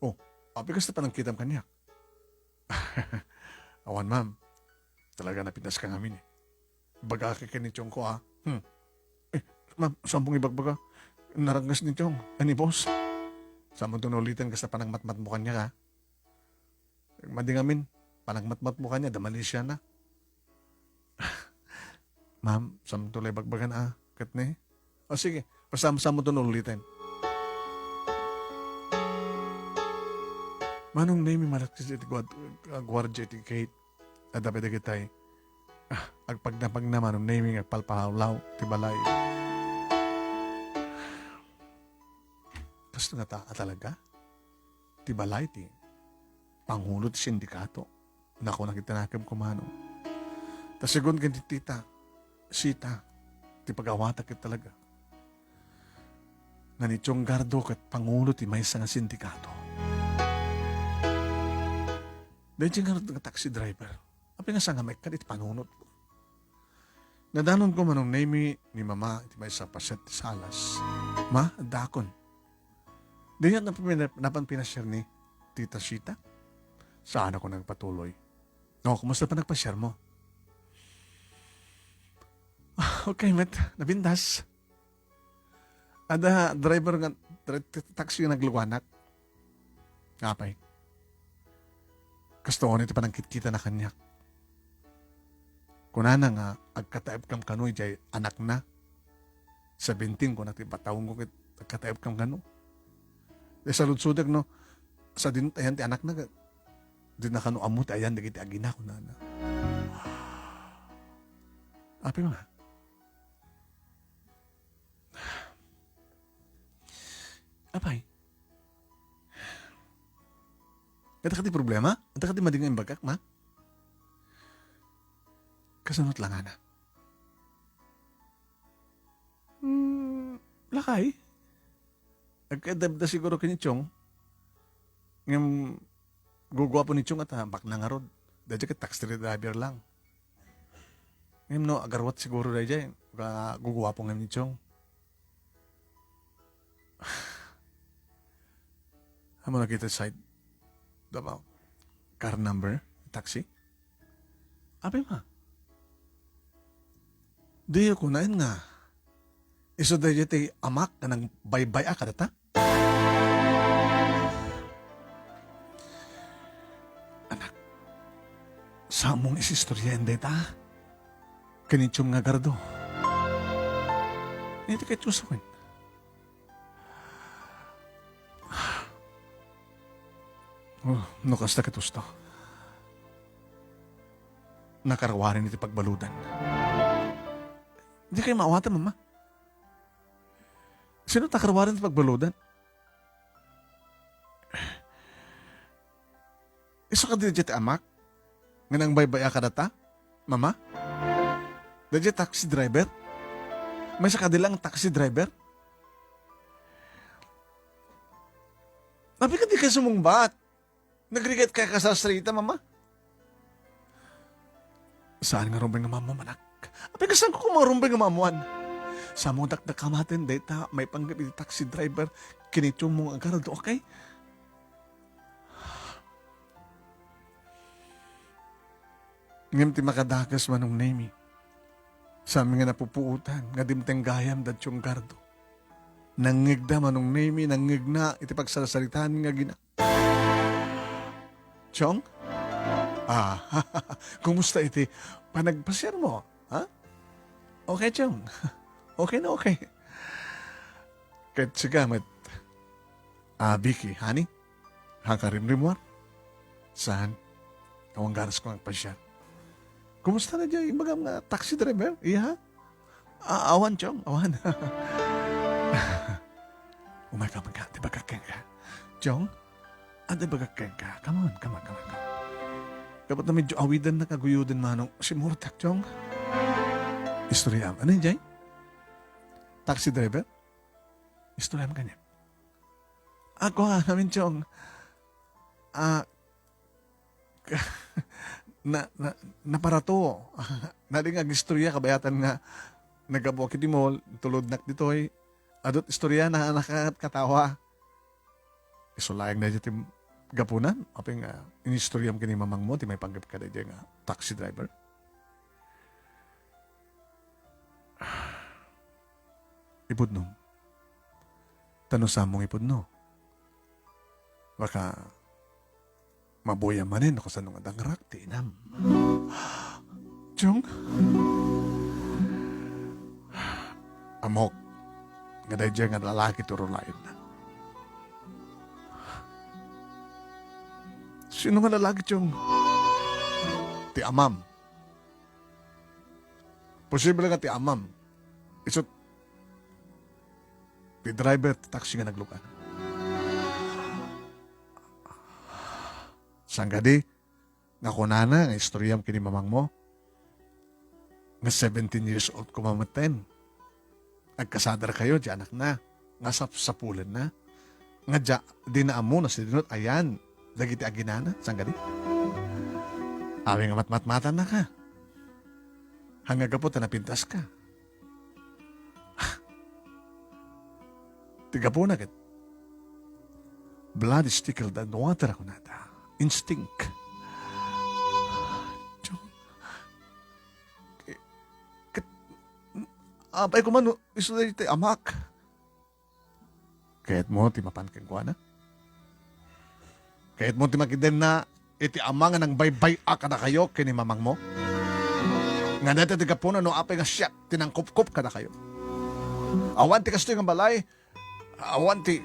"Oh, apay kasta panagkitam kaniak?" "Awan, ma'am. Talaga napintas ka ngamin eh. Ibagak ken ni Chong ko, ah." "Hmm. Eh, ma'am, saan pong ibagbaga? Naranggas ni Chong, ay ni boss. Saan mo to naulitan kasta panagmatmatmo kaniak, ah?" "Madi ngamin, panagmatmatmo kaniak, da Malaysia na." "Ma'am, saan to la ibagbagan, ah? Ket ne?" "O sige, basta saan mo to naulitan." Manong Nemi, malaksid iti guad-, guardia iti gate. Adda pay dagitay, ah, agpagnapagna Manong Nemi nga agpalpalawlaw ti balay. Kasto nga ta-, a talaga? Ti balay ti pangulo ti sindikato. Naku, nakitanakem kumano. Ta segun ken ti tita, sita, ti pagawatak ket talaga nga ni Chong Gardo ket pangulo ti maysa nga sindikato. Daydi ngarud nga taxi driver. Apay nga saan nga maikkan iti panunot? Nadanonko Manong Nemi ni Mama iti maysa a paset ti salas. "Ma, addaakon." "Diak napan, napan pinasiar ni Tita Sita?" Saanakon nagpatuloy. "O, kumusta panagpasiarmo?" "Ah, okay met, napintas." Adda driver nga, dri-, t-, taxi nga nagluganak. Apay? Kastoon iti panangkitkitana kaniak. Kunana nga agkataebkam kano idiay anakna. Seventeen, kuna ti patawko ket agkataebkam kano. Di saludsodek no, sadin ayan ti anakna, di na kano ammo ti ayan dagiti agina, kunana. Apay nga? Apay? Adda kadi problema? Adda kadi madi nga imbagak, ma? Kasano ti langana? Hmm, lakay. Agkaedda siguro ken ni Chong. Ngem guguapo ni Chong at, ah, bakna ngarud. Daydiay ket taxi driver lang. Ngem no, agaruat siguro daydiay, ka-, guguapo ngem ni Chong. Amo nakita side. Dama, car number, taxi. Apay, ma? Diyo kunaen nga isu daydiay ti amak nga nangbaybay-a kadata? Anak, saan mo nga isistoryaen dayta ken ni Chong nga Gardo? Iti ket usawen. Oh, no kasta ket usto. Nakaruaren iti pagbaludan. Dikay maawatem, Mama. Sino ta karuaren ti pagbaludan? Isu kadi daydiay ti amak nga nangbaybay-a kadata, Mama? Daydiay taxi driver? Maysa kadi lang taxi driver? Apay kadi kay sumungbat? Nagrigat kay kasasarita, Mama? Saan nga rumbeng nga maammuam, anak? Apay, kasano ko nga rumbeng nga maammuan? Saan mo dakdakamaten dayta maipanggep iti taxi driver ken ni Chong mo nga Gardo, okay? Ngem ti makadakes, Manong Nemi, saan nga napupuotan nga dimteng gayam da Chong Gardo. Nangngegda, Manong Nemi, nangngegna iti pagsarsaritaan nga agina. Chong? Ah, kumusta iti panagpasiarmo? Ha? Okay, Chong. Okay na okay. Ket sika met, ah, Vicky, honey? Hakarimrimmuar? Saan? Awan ganas ko agpasiar. Kumusta na diay ibagam nga taxi driver? Iya? Ah, awan, Chong, awan. Umay ka, umay ka. Di ba ka kenka? Chong? Ah, di ba ka kenka? Come on, come on, come on, come on. Dapat na medyo awidan na kaguyudan, Manong. Simurtak, Chong. Istorya. Ano yun, Jay? Taxi driver? Istorya mo kanya. Ako, ah, namin, Chong. Ah, na, na, naparato. Nadi nga agistorya kabayatan nga naggapu iti mall, tulodnak ditoy. Adut istorya na nakakat katawa. Isu laeng na ti gapunan, apay nga inistoryam ken ni mamangmo ti maipanggep kadaydiay nga taxi driver. Ipudno. Ta no saan mo nga ipudno, baka mabuya manen no kasano nga dangrak ti inam. Chong? Ammok nga daydiay nga lalaki ti urulaenna. Sino nga lalaki, Chong? Ti amam. Posible nga ti amam. Isut' ti driver ti taxi nga naglugan. Saan kadi nga kunana nga istoryam ken ni mamangmo nga seventeen years old koma metten. Agkasadarkayo ti anakna nga sapsapulenna. Nga dia, dina ammo no sidinot ayan dagiti aginana, saan kadi? Amin nga matmatmatannaka. Haan nga gapu ta napintaska. Ti gapuna ket, "Blood is thicker than water," kunada. Instinct. Ket, apay koma no isu daytoy amak. Kayatmo ti mapan kenkuana? Kayatmo ti makidenna iti ama nga nangbaybay-a kadakayo ken ni mamangmo? Nga dayta ti gapuna no apay nga siak ti nangkupkop kadakayo. Awan ti kastoy nga balay, awan ti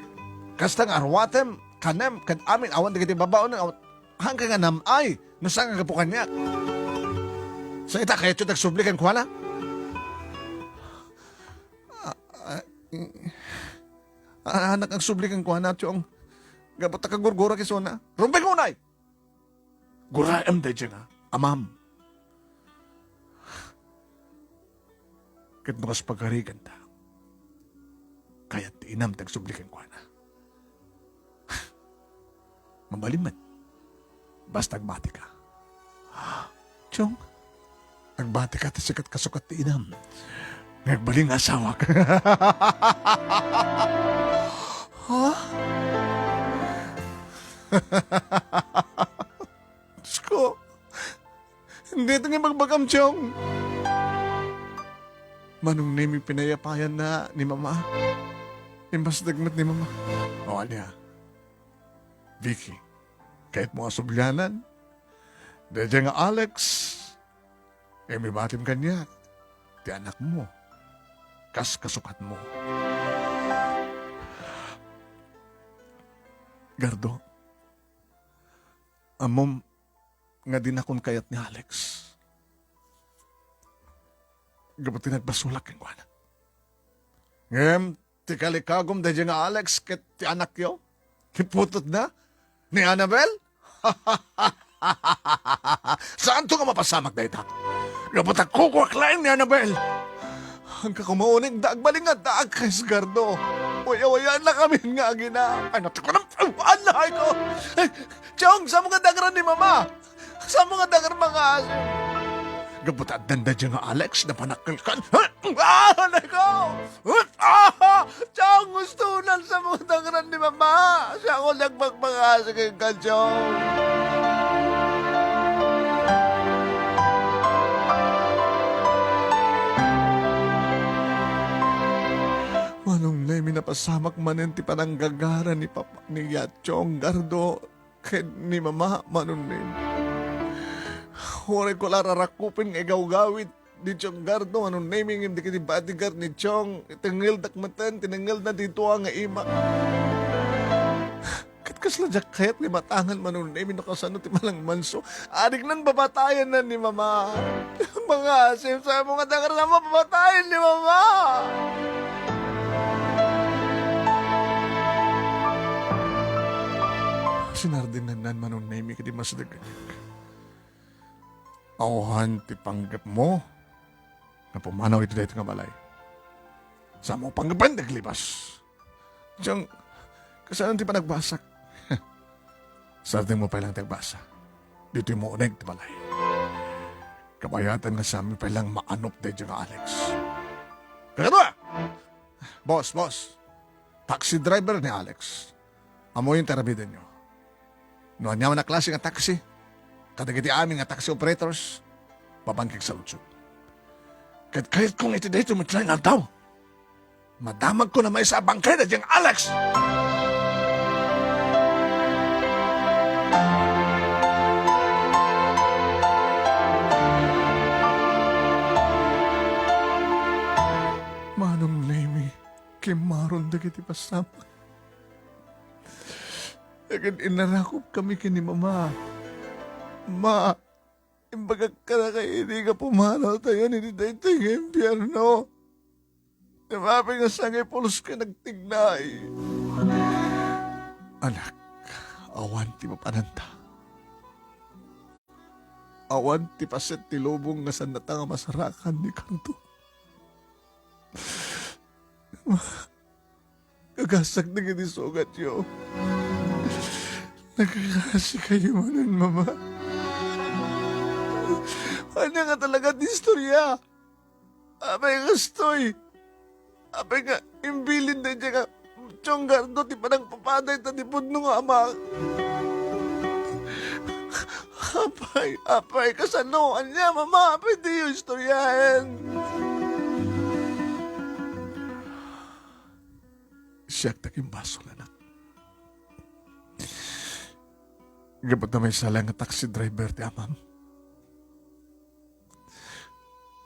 kasta nga arwatem, kanem, ken amin, awan dagiti babaonem, awan, haanka nga nam-ay no saan nga gapu kaniak. Sa ita, kayatyo ti agsubli kenkuana? Ah, ah, mm. Ah, anak, agsubli kenkuana, Chong. Gapu ta kagurgurak isuna. Rumbeng unay! Guraem daydiay nga amam. Ket no kas pagariganta, kayat ti inam ti agsubli kenkuana. Mabalin met. Basta agbatika. Chong, agbatika ta siak kasukat ti inam nga agbalin nga asawak. Ha? Diyos ko, dayta nga ibagbagam, Chong. Manong Nemi, pinayapayan na ni Mama. Imbasdeg met ni Mama. O, ania? Vicky, kayatmo a sublianan daydiay nga Alex, nga ibatim kaniak ti anakmo, kas kasukatmo. Gardo, ammom nga dinakon kayat ni Alex. Gapu ti nagbasolak kenkuana. Ngem, ti kalikagum daydiay nga Alex ket ti anakyo, ti putotna, ni Annabel? Saanto nga mapasamak dayta? Gapu ta kukuak laeng ni Annabel. Haanka koma unegda, agbalin nga addaak, Gardo. Wayawayaan na kamin nga agina. Ay, natikon ang, ay, alay ko! Ay, Chong, saan mo nga dagran ni Mama? Saan mo nga dagran mga asin? Gapu ta addan daydiay nga Alex, napanakkelkan. Ah, alay ko! Ah! Chong, gusto nan sa mga dagran ni Mama. Siak ti agpagpangasi kenka, Chong. Manong Nemi, napasamak manen ti pananggagara ni Papa, ni Yachong, Gardo, ken ni Mama, Manong Nemi. Uray ko la rarakupen nga igawgawid ni Chong, Gardo, Manong Nemi, ngem dagiti bodyguard ni Chong, tinengngeldak metten, tinengngelda ti dua nga imak. Ket kasla diak kayat nga ibatangan, Manong Nemi, no kasano ti manangmanso. Adik nan papatayan na ni Mama. Mga asim, sa mo nga dangar na mapapatayan ni Mama. sinardinannan, Manong Nemy, kadi masdek kaniak. Awan ti panggepmo nga pumanaw iti daytoy nga balay. Saanmo panggepen ti aglibas. Diak, kasano ti panagbasak? Sardengmo pay lang ti agbasa. Ditoy mo uneg ti balay. Kabayatan nga saanmi pay lang maanop daydiay nga Alex. Kakadua! Boss, boss. Taxi driver ni Alex. Ammoyo ti aramidenyo. No aniaman a klase nga taxi, kadagiti amin nga taxi operators, mabangkeg sa lungsod. Ket kayatko nga iti daytoy met laeng aldaw, madamagko na maysa a bangkay daydiay nga Alex! Manong Nemy, kimmaron dagiti pasamak. Ket innarakopkami ken ni Mama. Ma, imbagak kadakayo idi nga pumanawtayon iti daytoy nga impierno. Ti maapay nga sangipulos ket nagtignay. Anak, awan ti mapananta. Awan ti paset ti lubong nga saannata nga masarakan ni Cardo. Kagasak dagiti sugatyo. Nagkakasikayo manen, Mama. Ania nga talaga ti istoria? Apay kastoy? Apay nga imbilin daydiay nga Tiong Cardo ti panangpapatay ta ti pudno nga amak? Apay, apay, kasano? Ania, Mama? Apay diyo istoryaen? Siak ti agimbasol, anak. Gapu ta maysa laeng nga taxi driver ti amam.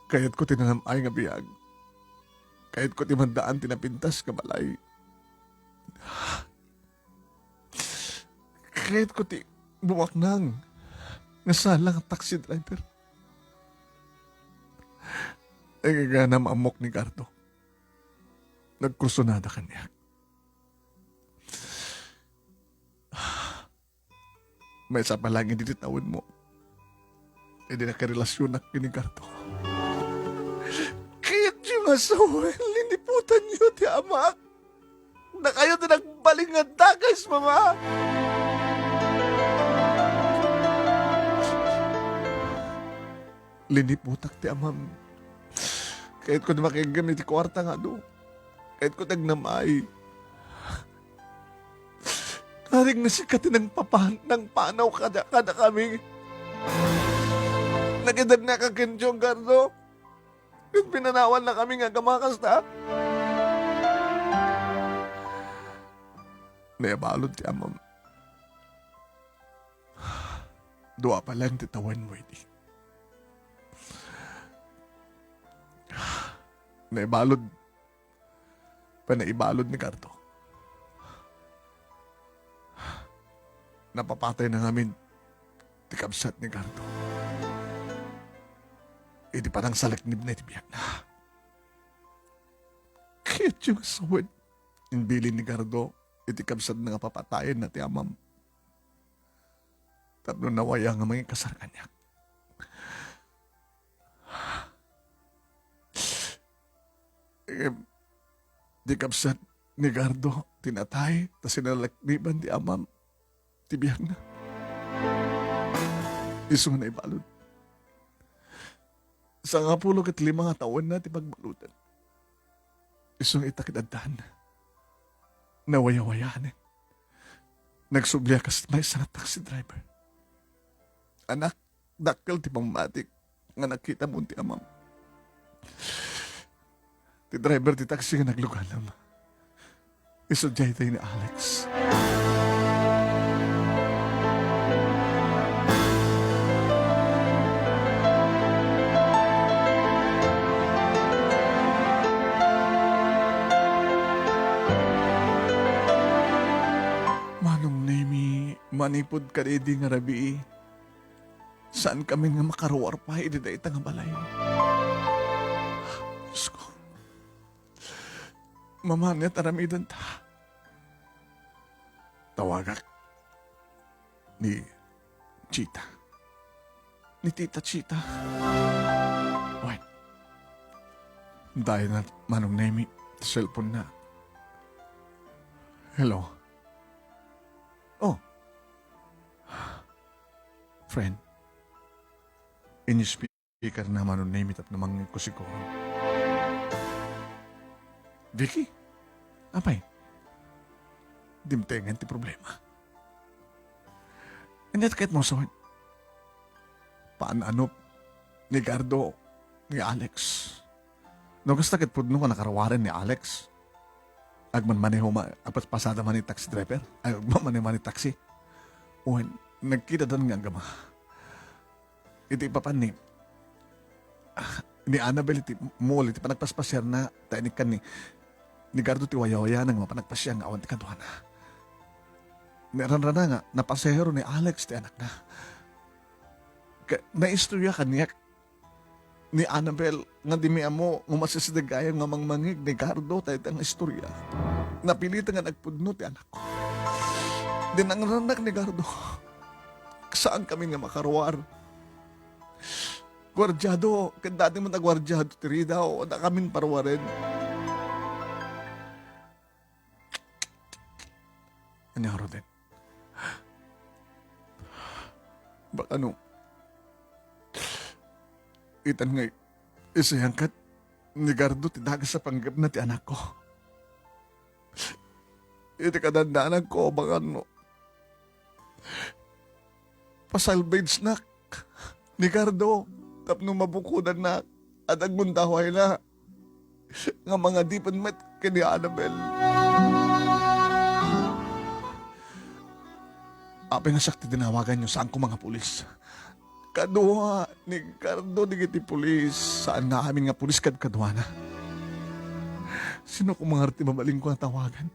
Kayatko ti nanam-ay nga biag. Kayatko ti mandaan ti napintas nga balay. Kayatko ti bumaknang nga sala nga taxi driver. Ay, gagana maammok ni Cardo. Nagkursunada kaniak. Maysa pa laeng idi ti tawenmo. Idi nakirelasyonak ken ni Cardo. Kayatyo nga sawen, liniputanyo ti amak. Dakayo ti nagbalin nga dakes, Mama. Liniputak ti amam. Kayatko ti makiggem iti kuarta nga adu. Kayatko ti agnam-ay. Karing nga sika ti nangpapan-, nangpanaw kada, kadakami. Nakidadnaka ken Tiong Cardo. Ket pinanawannakami nga agama kasta. Naibalud ti amam. Dua pa laeng ti tawenmo idi. Naibalud. Panaibalud ni Cardo. Napapatayna ngamin ti kabsat ni Cardo. Iti panangsalaknibna iti biagna. Kayatyo nga sawen, imbilin ni Cardo iti kabsatna nga papatayenna ti amam. Tapno nawaya nga mangikasar kaniak. Ngem, ti kabsat ni Cardo ti natay, ta sinalakniban ti amam ti biagna. Isu nga naibalud. Sangapulo ket lima nga tawenna ti pagbaludan. Isu nga ita ket addan. Nawayawayaanen. Nagsubli a kas maysa nga taxi driver. Anak, dakkel ti pammatik nga nakitam ti amam. Ti driver ti taxi nga nagluganam. Isu daytoy ni Alex. Manong Nemy, manipud kadaydi nga rabii, saankami nga makaruar pay iti dayta nga balay. Diosko, Mama, ania ti aramidenta? Tawagak. ni Chita. Ni Tita Chita. Wen, dayna Manong Nemi ti cellphone na. Hello. Oh. Friend. Inyuspi- Ikarna Manong Nemi tapno mangngegko siguro. Vicky? Apay? Dimtengen ti problema. Ania ti kayatmo, Soy? Paan-anop ni Gardo ni Alex. No kasta ket pudno nga nakaruaren ni Alex. Agmanmaneho ma-, agpasada man ni taxi driver. Ay, agmanmaneho man ni taxi. Wen, nagkitadan nga agama. Iti ipapan ni, ni Annabel iti mall, iti panagpaspasiarna, ta inikkan ni, ni Gardo ti wayawayana nga mapan agpasiar nga awan ti kaduana. Naranrana nga napasahero ni Alex ti anakna. Ka-, naistorya kaniak ni Annabel nga dimi ammo nga masisideg gayam nga mangmangngeg ni Gardo ta ita nga istorya. Napiliten nga nagpudno ti anakko. Dinangrannak ni Gardo. Saankami nga makaruar. Guardiado, ket dati met a guardiado ti ridaw, adda kamin paruaren. Ania ngaruden? Baka no, itan nga isayangkat ni Gardo ti dagus a panggepna ti anakko. Iti kadandanagko, baka no, pasalvagenak ni Gardo tapno mabukodannak, adda agundawayna nga mangadipen met ken ni Annabel. Apay nga sakti dinawaganyo, saan koma nga pulis? Kadua ni Gardo dagiti pulis, saan nga amin nga pulis kadkaduana. Sino koma ngarud ti mabalinko nga tawagan?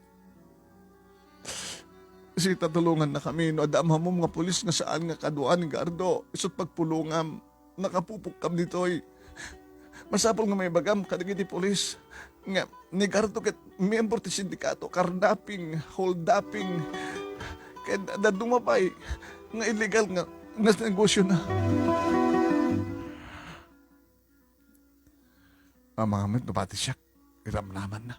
Sita, tulongannakami. No adda ammom nga pulis nga saan nga kadua ni Gardo, isut' pagpulongam. Nakapupokkam ditoy. Masapul nga maibagam kadagiti pulis nga ni Gardo ket miyembro ti sindikato, carnapping, holduping, ket dadduma pay nga illegal nga, nga negosyona. Amangan met no pati siak, iramnamanna.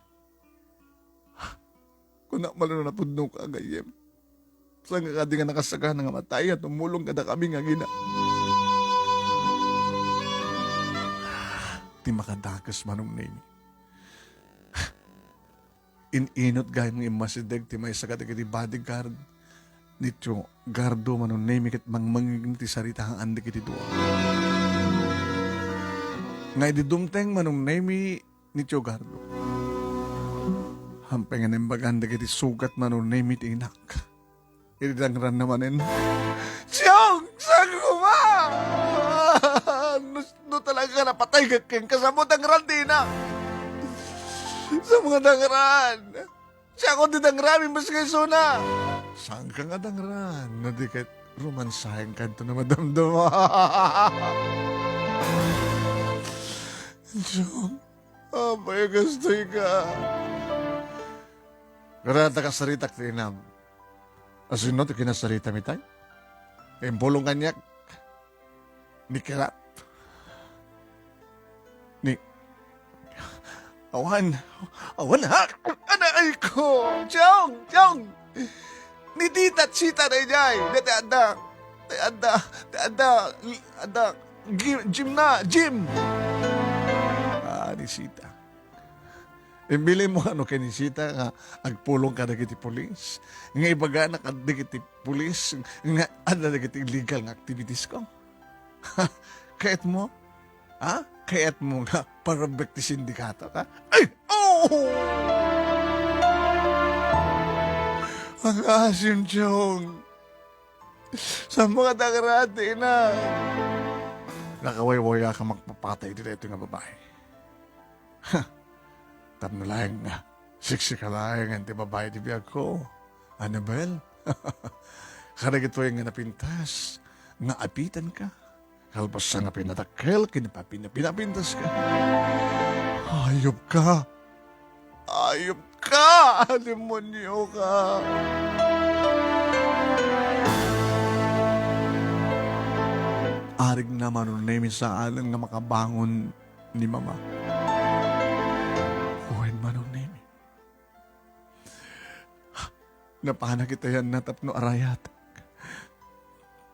Kuna, mano, napudno ka, gayyem. Saan ka kadi nga nakasagana nga matay a tumulong kadakami nga agina? Ti makadakes, Manong Nemi. In-inut gayam nga immasideg ti maysa kadagiti bodyguard ni Tio Gardo, Manong Nemi, ket mangmangngegna ti saritaan dagiti dua. Nga idi dumteng, Manong Nemi, ni Tio Gardo, hampay nga naimbagan dagiti sugat, Manong Nemi, ti inak. Idi dangranna manen, "Tiong, saan koma? No, no talaga napatay ka kenka, saan mo dangran ti inak? Saan mo nga dangran? Siak ti dangran, imbes nga isuna." "Saanka nga dangran? No di ket romansahenka inton madamdama." "Tiong, apay a kastoy ka?" "Kada ta kasaritak ti inam. Asino ti kinasaritami tay? Impulong kaniak ni Kirat. Ni, awan, awan ha? Anay ko! Tiong! Tiong! Ni Tita Chita daydiay! Dati adda! Dati adda! Dati adda! Adda! Gi-, gym na! Gym!" Ah, ni Sita. Imbilin mo ano ken ni Sita nga agpulong kadagiti pulis, nga ibagana kadagiti pulis nga adda dagiti illegal nga activities ko? Kayat mo? Ha? Kayat mo nga parubek ti sindikato ka? Ay! Oh! Ang asim, Chong! Sa mga dangrati na! Nakawaywaya ka makpapatay ditoy nga babae. Ha! Tapno laeng nga, seksi ka laeng ti babae ti biag ko, Annabel. Kadagitoy nga napintas, nga apitan ka. Kalpasan nga pinadakkel, kinapapina-, pinapintas ka. Hayop ka! Hayop ka! Demonyo ka! arigna, Manong Nemi, saanen nga makabangon ni Mama. Wen, Manong Nemi. Napanak itayanna tapno arayatek.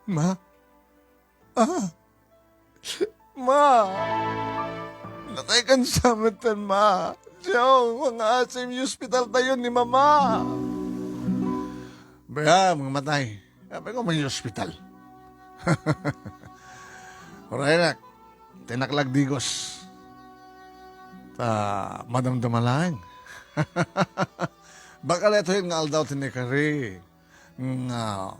Ma? Ah! Ma! Nataykan sa metten, Ma! Joe, mga asim, ospital tayo ni Mama! Baya, mga matay. Sabi ko, may ospital. Uray, nak. Tinaklag digos. Ta, madamdama lang. Baka daytoy nga aldaw ti naikari nga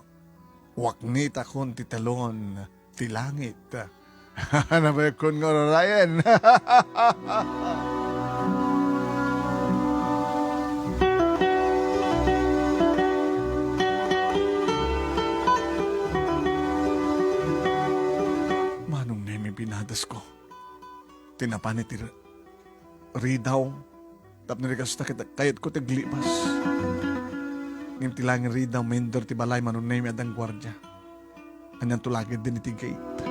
waknitakon ti talon ti langit. Nabayakkon nga urarayen. Manong Nemi, pinadasko. Tinapan iti ridaw, tapno di kasta, ket kayatko ti aglipas. Ngem ti langit ridaw, mander ti balay, Manong Nemi, addan guardia. Anianto la ketdin iti gate.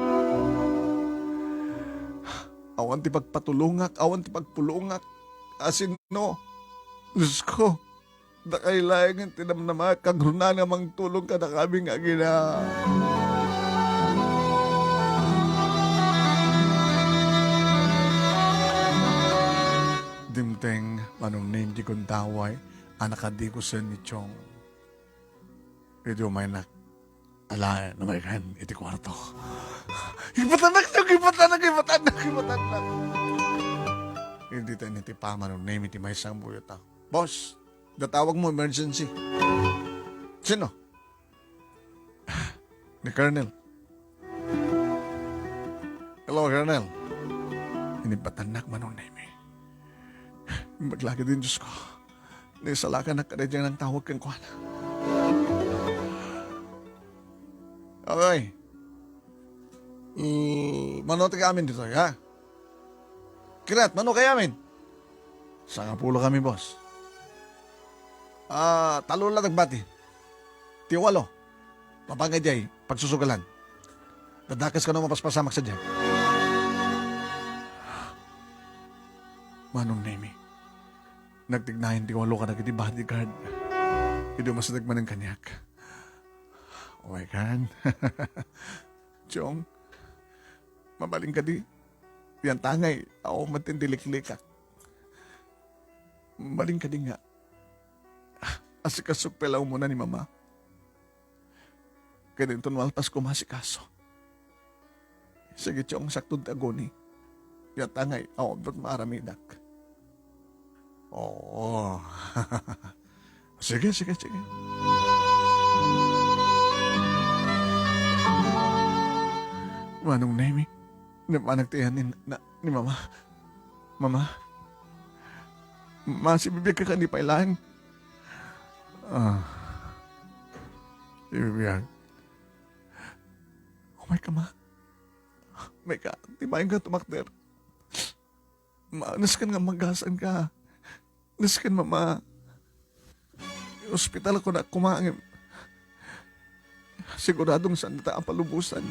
Awan ti pagpatulongak, awan ti pagpulongak. Asino? Diosko, dakay laeng ti namnama, kagrunaan nga mangtulong kadakami nga agina. Dimteng, Manong Nemi, ti gundaway a nakadigusen ni Chong. Idi umaynak, ala, umaykan iti kuarto. Ipatannak, Chong! Ipatannak, ipatannak, ipatannak! Idi ta initipa, Manong Nemi, ti maysa nga buyota. Boss, datawag mo, emergency. Sino? Ni Colonel. Hello, Colonel. Inipatannak, Manong Nemi. Imbag la ketdin, Diosko. Naisalakannak kadaydiay nangtawag kenkuana. Okay. Uh, mano ti amin ditoy, ha? Kirat, mano kay amin? Sangapulo kami, boss. Ah, talo la nagbati. Ti walo, mapangay diay pagsusugalan. Dadakes kano mapaspasamak sadiay. Manong Nemi, nagtignayan ti walo kadagiti bodyguard idi umasideg manen kaniak. Umaykan. Chong, mabalin kadi? Yan tangay, awan met ti liklikak. Mabalin kadi nga, asikasok pay la umuna ni Mama. Ket inton malpas ko, maasikaso. Sige, Chong, sakto ti aguni. Yan tangay, awan met maaramidak. Oo. Sige, sige, sige. Manong Nemi, napanak ti ayan ni, na, ni Mama. Mama, Ma, sibibiag ka kadi pay laeng? Ah, sibibiag. Umayka, Ma. Umayka, ti mayen nga tumakder. Ma, nasken nga manggasanka. Nasken, Mama. Ospital ko na koma, ngem siguradong saan ta a palubosan.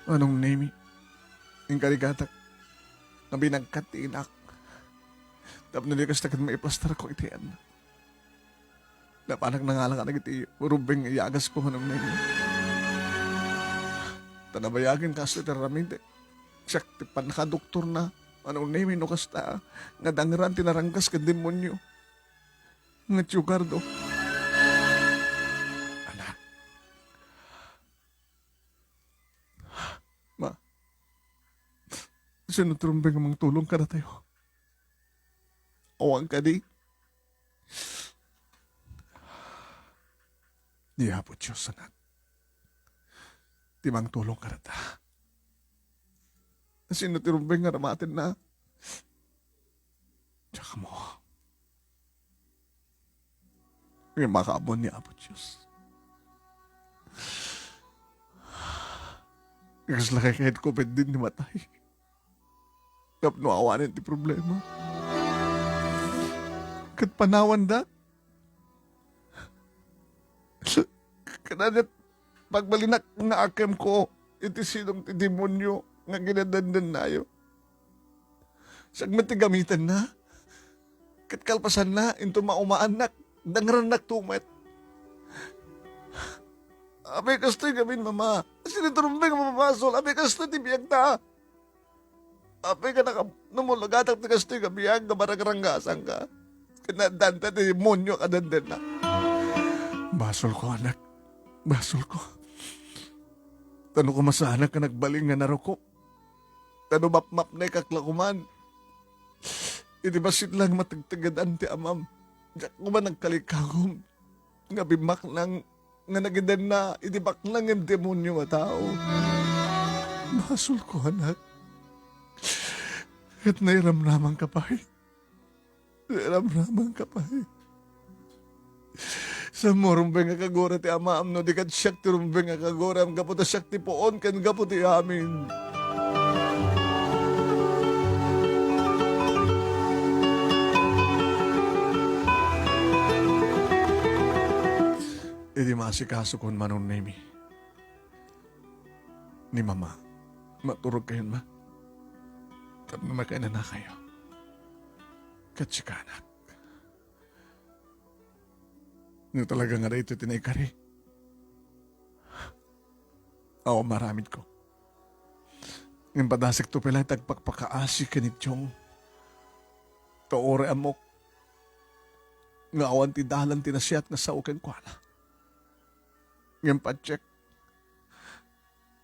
Manong Nemi, inkarigatak nga binagkat ti inak tapno di kasta ket maiplastarko iti ayanna. Napanak nangala kadagiti rumbeng nga iyagasko, Manong Nemi. Ta nabayagen kastoy ti aramidek. Siak ti pannakadoktorna, Manong Nemi, no kasta nga dangran ti naranggas ken demonio nga tiyugardo. Anak. Ma, sino ti rumbeng nga mangtulong kadatayo? Awan kadi? Ni Apo Dios, anak, ti mangtulong kadata. Sino ti rumbeng nga aramatenna? Diak ammo. Ngem makaammo ni Apo Dios. Kasla kayatko pay din ti matay tapno awanen ti problema ket panawandak. Kanadat pagbalinak nga akemko, iti sidong ti demonio nga kinadandannayo. Siak met ti gamitenna. Ket kalpasanna, inton maumaannak, dangrannakto met. Apay, kastoy ngamin, Mama. Sino ti rumbeng a mapabasol? Apay, kastoy ti biagta. Apay, ka naka-, no mulagatak ti kastoy nga biag nga maragrangasanka. Ket naaddaanta ti demonio a kadandanna. Basolko, anak. Basolko. Ta no kumasanak nga nagbalin nga narukop. Ta no mapmapnekak la koman iti bassit lang mategtegedan ti amam, diak koman nagkalikagum nga bimaknang nga nagidenna iti baknang nga demonio nga tao. Basolko, anak. Ket nairamramanka pay. Ramramanka pay. Saan mo rumbeng a kagura ti amaam no di ket siak ti rumbeng a kaguram gapu ta siak ti puon ken gapu ti amin. Idi maasikasokon, Manong Nemi, ni Mama, maturogkayon, Ma. Tapno makainanakayo. Ket sika, anak. No talaga nga daytoy ti naikari, awan maaramidko. Ngem padasekto pay laeng ti agpakpakaasi ken ni Chong. Ta uray ammok nga awan ti dalan ti nasayaat nga sao kenkuana. Ngem patiek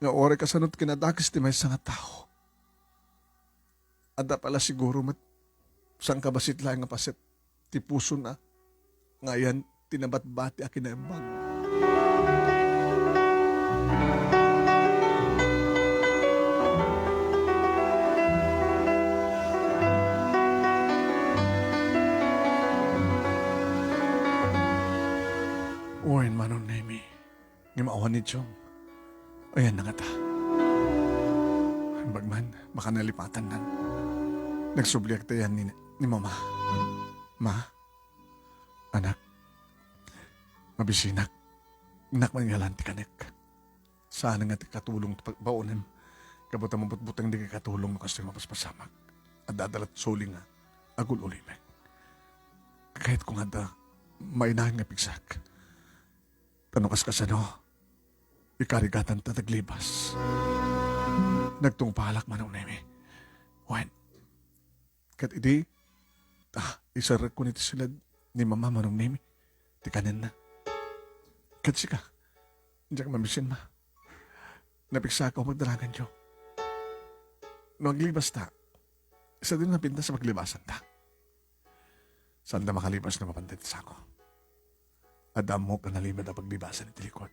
nga uray kasano ti kinadakes ti maysa nga tao, adda pay la siguro met sangkabassit laeng a paset ti pusona nga ayan ti nabatbati a kinaimbag. Wen, Manong Nemi. Ngem awan ni Chong. Ayanna ngata. Imbag man, baka nalipatannan. Nagsubliak ta ayan ni, ni Mama. Ma, anak, mabisinak. Innak man nga lan ti kanek. Saan nga ti katulong ti pagbaonem. Gapu ta mabutbuteng dagiti katulong no kastoy mapaspasamak. Adda, adda la't suli nga agul-ulimek. Kayatko nga adda mainayon nga pigsak. Ta no kaskasano, ikarigatanta ti aglibas. Nagtungpalak, Manong Nemi. Wen, ket idi, ah, iserrekon iti siled ni Mama, Manong Nemi, ti kanenna. Ket sika, diak mabisin, Ma. Napigsaka a magdalaganyo. No aglibasta, sadino napintas a paglibasanta? Saanda makalibas no mapanda ti sako. Adda ammok a nalimed a paglibasan iti likod.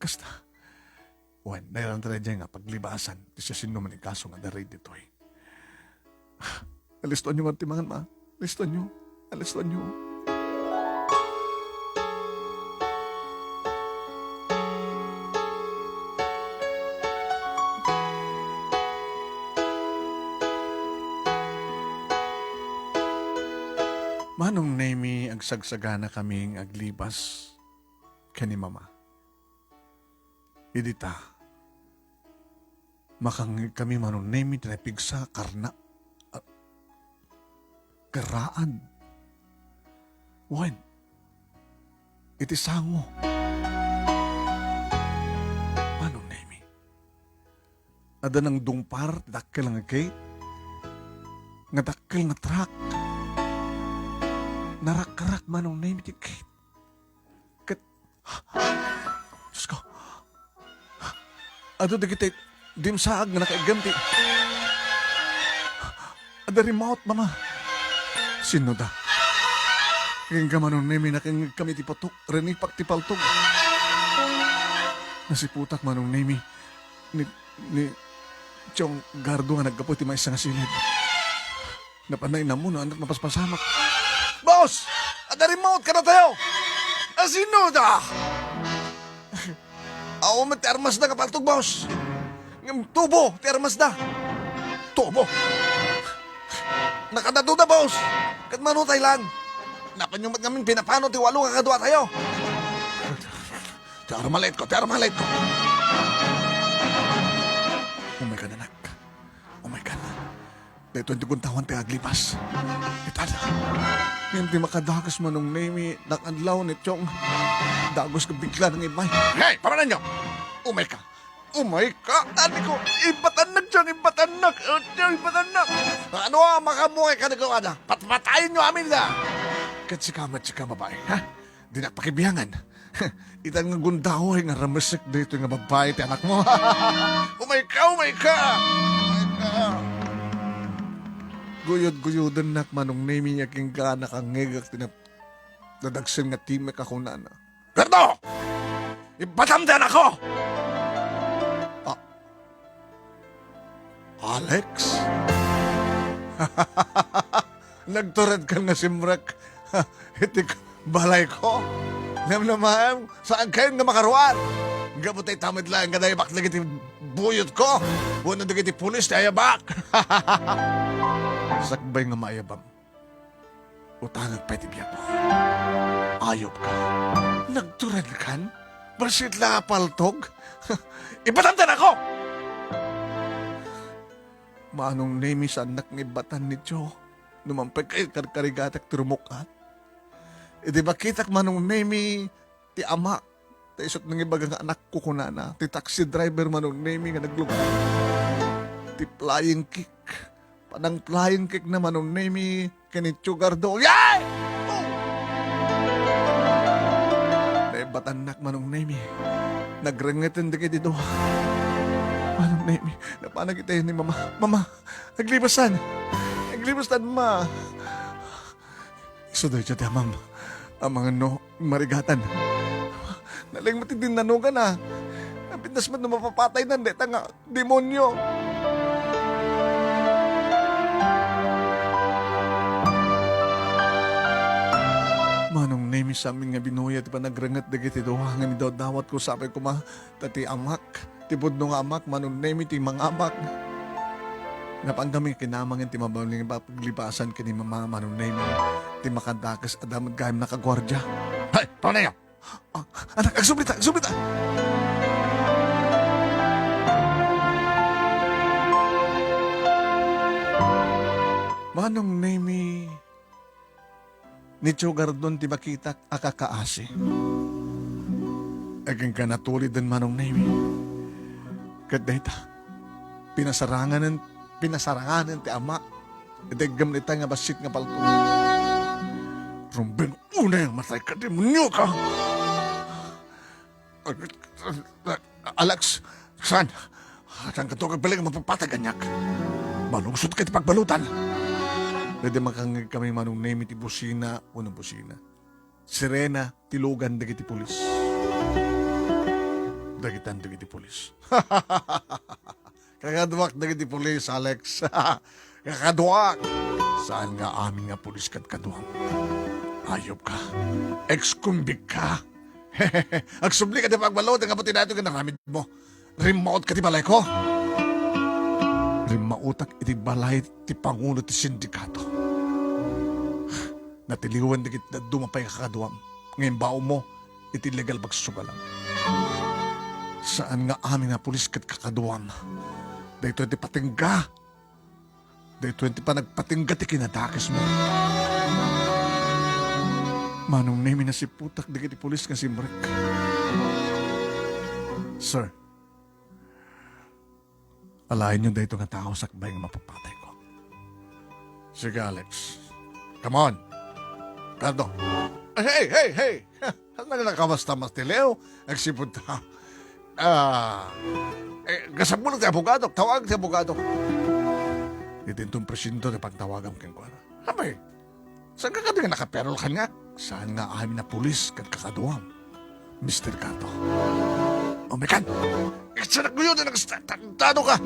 Kasta. Wen, nairanta daydiay nga paglibasan ti siasinoman a kaso nga adda ditoy. Alistoanyo man ti mangan, Ma. Alistoanyo. Alistoanyo. Manong Nemi, agsagsaganakami nga aglibas ken ni Mama. Idi ta, makangngegkami, Manong Nemi, ti napigsa a karna-, a, karaan. Wen, iti sango. Manong Nemi, adda nangdungpar ti dakkel nga gate, nga dakkel nga truck. Narakkarak, Manong Nemi, ti gate. Ket, Diosko, adu dagiti dimsaag nga nakaiggem ti, adda rimmaut, Mama. Sinno da? Ken ka, Manong Nemi, nakangngegkami ti patok, rinipak ti paltog. Nasiputak, Manong Nemi, ni, ni Chong Gardo nga naggapu ti maysa nga siled. Napan nainammo no ania ti mapaspasamak. Boss! Adda rimmaut kadatayo! Asino da? Awan met ti armasda nga paltog, boss. Ngem tubo ti armasda. Tubo? Nakadatoda, boss. Ket mano tay lan? Napanyo met ngamin pinapano ti walo nga kaduatayo. Ti armalite ko, ti armalite ko. Umaykan, anak. Umaykan. Daytoy ti gundawan ti aglipas. Itan. Ngem ti makadakes, Manong Nemi, nakadlaw ni Chong. Dagus nga bigla nang immay. Hey, pamananyo! Umayka! Umayka! Ani ko, ibatannak, Chong, ibatannak! Oh, Chong, ibatannak! Ano a, makamungay ka na gawa na? Patpatayenyo amin na! Ket sika met, sika babae, ha? Dinak pakibiangan. Itan nga gundaway nga ramesek daytoy nga babbai ti anakmo. Umayka, umayka! Umayka! Guyod-guyodennak, Manong Nemi, nga kenka nakangngegak ti nap-, nadagsen nga timek a kunana. Berto! Ibatam ti anakko! Ah, Alex? Nagturedkan nga simrek iti balayko? Namnamaem, saankayon nga makaruar? Gapu ta ita met laeng nga naibak dagiti buyotko wenno dagiti pulis ti ayabak. Sakbay nga maayabam. Utangek pay ti biagmo. Ayupka. Nagturedkan? Barsit la a paltog? Ibatam ti anakko! Manong Nemi, saannak nga ibatan ni Joe. Numan pay kay karkarigatak ti rumuk-at. Idi makitak, Manong Nemi, ti ama, ta isut' nangibaga nga anakko, kunana, ti taxi driver, Manong Nemi, nga naglugar. Ti flying kick. Panang-flying kick na, Manong Nemi, ken ni Tio Gardo. Yay! Oh! Naibatannak, Manong Nemi. Nagrengngeten dagiti dua. Manong Nemi, napanak itay ni Mama. Mama, naglipasan. Naglipasan, Ma. Isu dayta ti amam. Amangan no marigatan. Naleng met ti dinnanogana. Napintas met no mapapataynan dayta nga demonio. Manong Nemi, saamin nga binuya ti panagrengnget dagiti dua nga midawdawatko, sapay koma ta ti amak, ti pudno nga amak, Manong Nemi, ti mangamak. Napangkami kinamangin ti mabalin nga paglipasan ken ni Mama, Manong Nemi, ti makadakes, adda met gayam nakaguardia. Hay, pamananyo! Ah, anak, agsublita, agsublita! Manong Nemi, ni Tio Gardon ti makitak a kakaasi. Agingga natuliden, Manong Nemi. Ket dayta, pinasaranganen, pinasaranganen ti ama. Iti aggamnita nga bassit nga palto. Rumbeng unay a matay ka, demonio ka! Alex, saan? Saan ka to? Agbalin nga mapapatay kaniak. Malungsot ka ti pagbaludan. Daydi makangngeg kami, Manong Nemi, ti busina, wenno busina. Sirena, ti lugan dagiti pulis. Dagitan dagiti pulis. Kakaduak dagiti pulis, Alex. Kakaduak. Saan nga amin nga pulis kad kaduam? Ayop ka. Ex-convict ka. Agsubli ka ti pagbaludan nga pati daytoy nga naramid mo. Rimmaut ka ti balayko. Rimmautak iti balay ti pangulo ti sindikato. Natiliwan dagiti dadduma pay nga kakaduam. Nga imbao mo, iti legal pagsugalan. Saan nga amin a pulis ket kakaduam. Daytoy ti patingga. Daytoy ti panagpatingga ti kinadakesmo. Manong Nemi, nasiputak dagiti pulis nga simrek. Sir, alaenyo daytoy nga tao sakbay nga mapapatayko. Sige, Alex. Come on. Cardo. Hey, hey, hey! Ano nga nakabasta mas ti Leo? Nagsipud ta. Ah, eh, kasabulak ti abogadok. Tawag ti abogadok. Iti inton presinto ti pagtawagam kenkuana. Apay, saan ka kadi nga nakaperol kaniak? Saan nga amin a pulis ket kakaduam, Mister Kato? Umaykan! Iksanak guyo na nagtatado ka!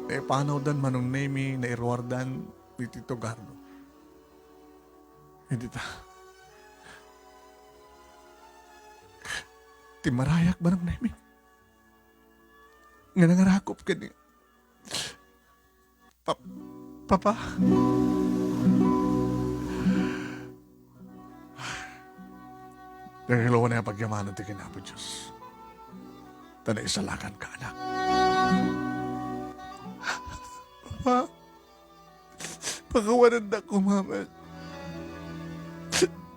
Naipanawdan, Manong Nemi, nairuardan ni Tito Gardo. Hindi ta. Ti marayak, Manong Nemi, nga nangarakop ken ni Pa-, Papa? Naglaw a pagyamanan ti ken Apo Dios. Ta naisalakanka, anak. Ama, pakawanendak koma met.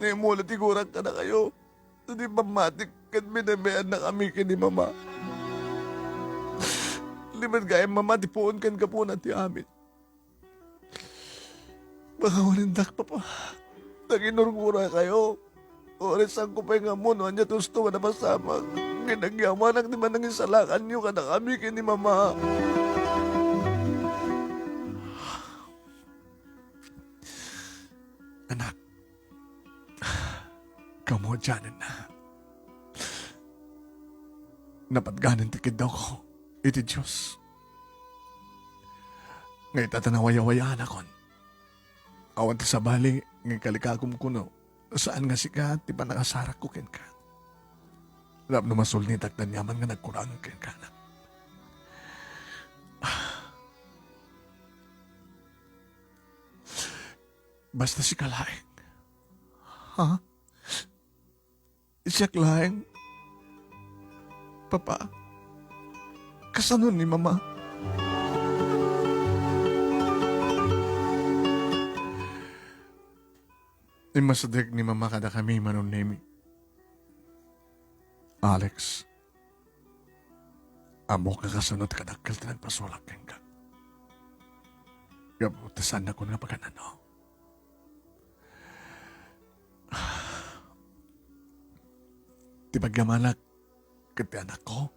Nga immula ti gurak kadakayo, ta di pammatik ket binabainennakami ken ni Mama. Limed gayam, Mama, ti puon ken gapuna ti amin. Pakawanendak, Papa. Naginurgurakayo. Uray saanko pay nga ammo no ania ti husto nga napasamak. Ngem agyamanak ti panangisalakanyo kadakami ken ni Mama. Anak, kamo, Janet, na. Napadganen ti kiddawko iti Dios. Nga ita ta nawayawayaanakon. Awan ti sabali nga ikalikakom kuno, saan nga sika ti panangasarakko kenka. Tapno masulnitak ti aniaman nga nagkurang kenka, anak. Basta sika laeng. Ha? Siak laeng? Papa, kasano ni Mama? Immasideg ni Mama kadakami, Manong Nemi. Alex, ammok nga kasano ti kadakkel ti nagpasulak kenka. Gapu ta saannakon nga pagan-ano. Ti pagyamanak ket ti anakko,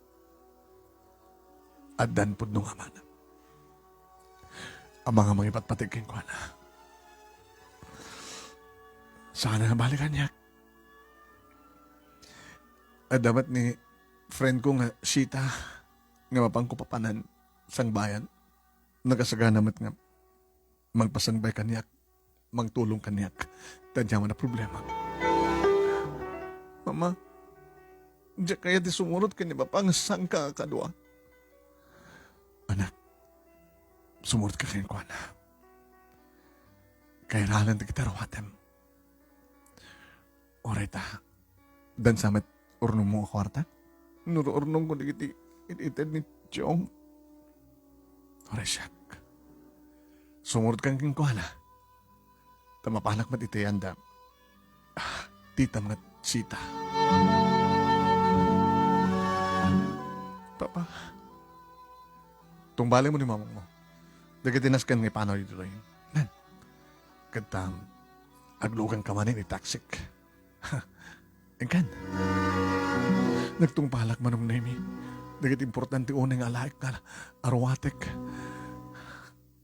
addan pudno nga amana. Amangan nga mangipatpateg kenkuana. Saan a nabali kaniak. Adda met ni friend ko nga Shita nga mapanko papanan sangbayan. Nakasagana met nga mangpasangbay kaniak, mangtulong kaniak, ta ania man a problema. Mama, diak kayat ti sumurot ken ni Papa nga sangka a kadua. Anak, sumurotka kenkuana. Kairalan dagiti aruatem. Uray ta, dansa met urnongmo a kuarta? Nururnongko dagiti it-ited ni Chong. Uray siak. Sumurotkan kenkuana. Ta mapanak met iti anda. Ah, titam nga sita. Papa, tungbalem mo ni mamangmo. Dagiti nasken nga ipanaw ditoy. Nan. Ket, um, agluganka manen iti taksik. Inkan. Nagtungpalak, Manong Nemi. Dagiti importante unay nga alaek nga aruatek.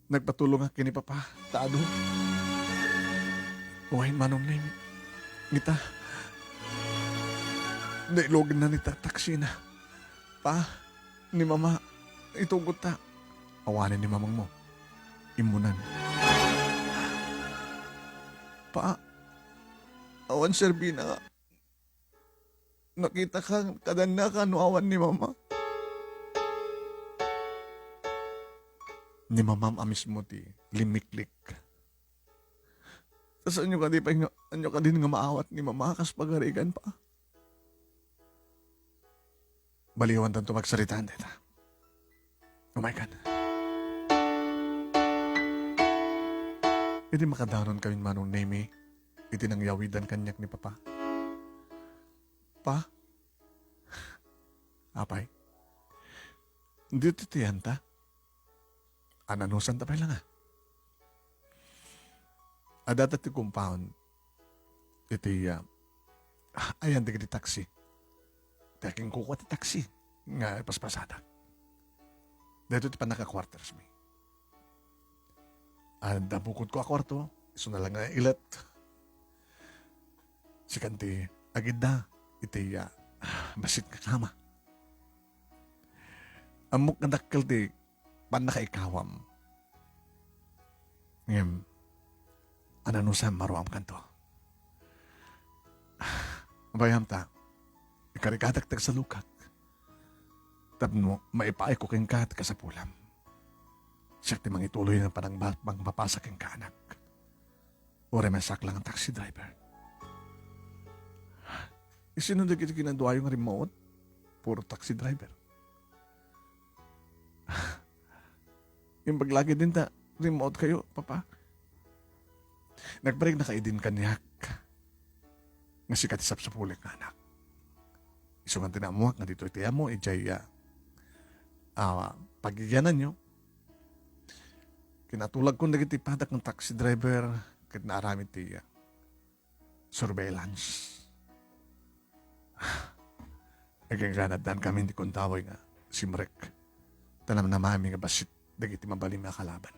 Nagpatulongak ken ni Papa, ta adu. Wen, Manong Nemi. Ngita, nailugenna ni ta-, taksina. Pa, ni Mama, itugot ta. Awanen ni mamangmo. Immunan. Pa, awan serbina nga nakitaka kadannaka no awan ni Mama. Ni Mamam a mismo ti limmiklik. Saanyo kadi pay nga, anyo kadin nga maawat ni Mama kas pagarigan, Pa? Baliwantanto magsaritaan dayta. Umaykan. Idi makadanon kami, Manong Nemi, iti nangyawidan kaniak ni Papa. Pa? Apay? Ditoy ti ayanta? Ananusanta pay la nga. Adda ti compound iti, ah, ayan dagiti taxi. Ti akinkukua ti taxi nga ipaspasadak. Daytoy ti pannaka-quarters mi. Adda bukodko a kuarto, isuna la nga ilet. Sikan ti agidda iti, ah, bassit nga kama. Ammok nga dakkel ti pannakaikawam. Ngem, ananusam, maruamkanto. Abayam ta, ikarikadak ti agsalukak. Tapno maipaayko kenka ti kasapulam. Siak ti mangituloy nga panangba-, pangpapasa kenka, anak. Uray maysaak la nga taxi driver. Isino dagiti kinaduayo nga rimmuot? Puro taxi driver. Imbag la ketdin ta rimmuot kayo, Papa. Nagparegna ka idin kaniak nga sika ti sapsapulik nga anak. Isu man ti naammoak nga ditoy ti ammo, idiay, ah, ah, pagigiananyo. Kinatulagkon dagiti padak nga taxi driver ket naaramid ti, ah, surveillance. Agingganaddan kami ti kundaway nga simrek. Ta namnamami nga bassit dagiti mabalin nga kalaban.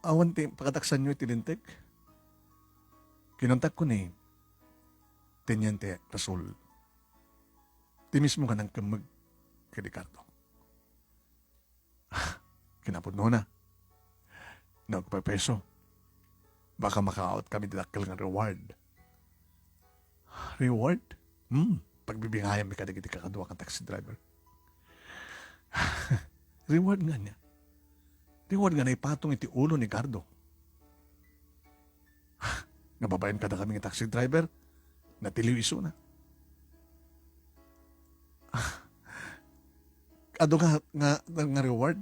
Awan ti pakadaksanyo iti linteg? Kinuntakko ni Teniente Rasul. Ti mismo nga nangkemmeg ken ni Cardo. Kinapudnona, no agpepeso, baka makaawat kami ti dakkel nga reward. Reward? Hmm, pagbibingayam mi kadagiti kakadua nga taxi driver. Reward nga ania? Reward nga naipatong iti ulo ni Cardo. Nga babaen kadakami nga taxi driver, natiliw isuna. Adu nga, nga, nga reward,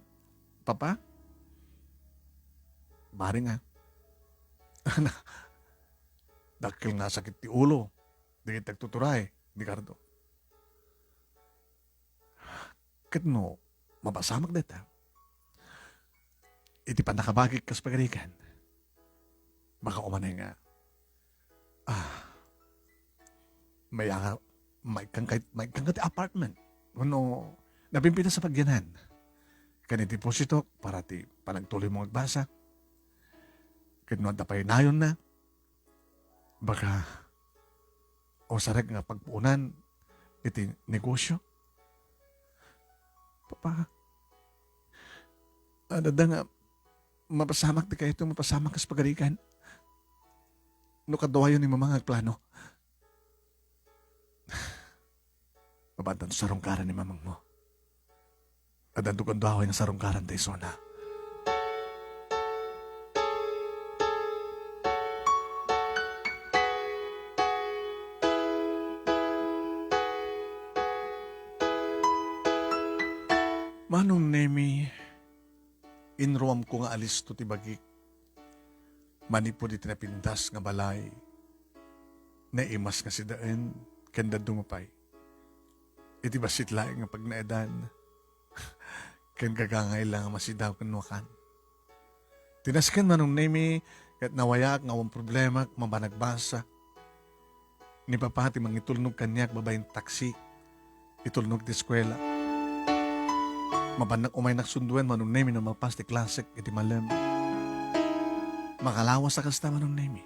Papa? Bari nga. Dakkel nga sakit ti ulo dagiti agtuturay ni Cardo. Ket no mapasamak dayta, iti pannakabagik kas pagarigan, baka umanay nga, ah, may, ah, maikkan kay, maikkan ka ti apartment. Wenno, napimpita sa pagyanan. Ken iti deposito para ti panagtuloy mo agbasa. Ket no adda pay nayonna, baka usarek nga pagpuonan iti negosyo. Papa, adda nga mapasamak ti kayatmo, mapasamak kas pagarigan. No kaduayo ni Mama nga agplano. Mapantan sarungkaran ni mamangmo. Addanto kaduayo nga sarungkaran ta isuna. Manong Nemi, inruamko nga alisto ti bagik manipud iti napintas nga balay, naimas nga sidaen, ken dadduma pay iti bassit laeng nga pagnaedan ken gagangay la nga masidaw ken nuakan. Ti nasken, Manong Nemi, ket nawayaak nga awan problemak mapan agbasa. Ni Papa ti mangitulnog kaniak babaen taksi, itulnog ti eskuela. Mapannak umay nagsunduen, Manong Nemi, no malpas ti klasek iti malem. Makalawas a kasta, Manong Nemi.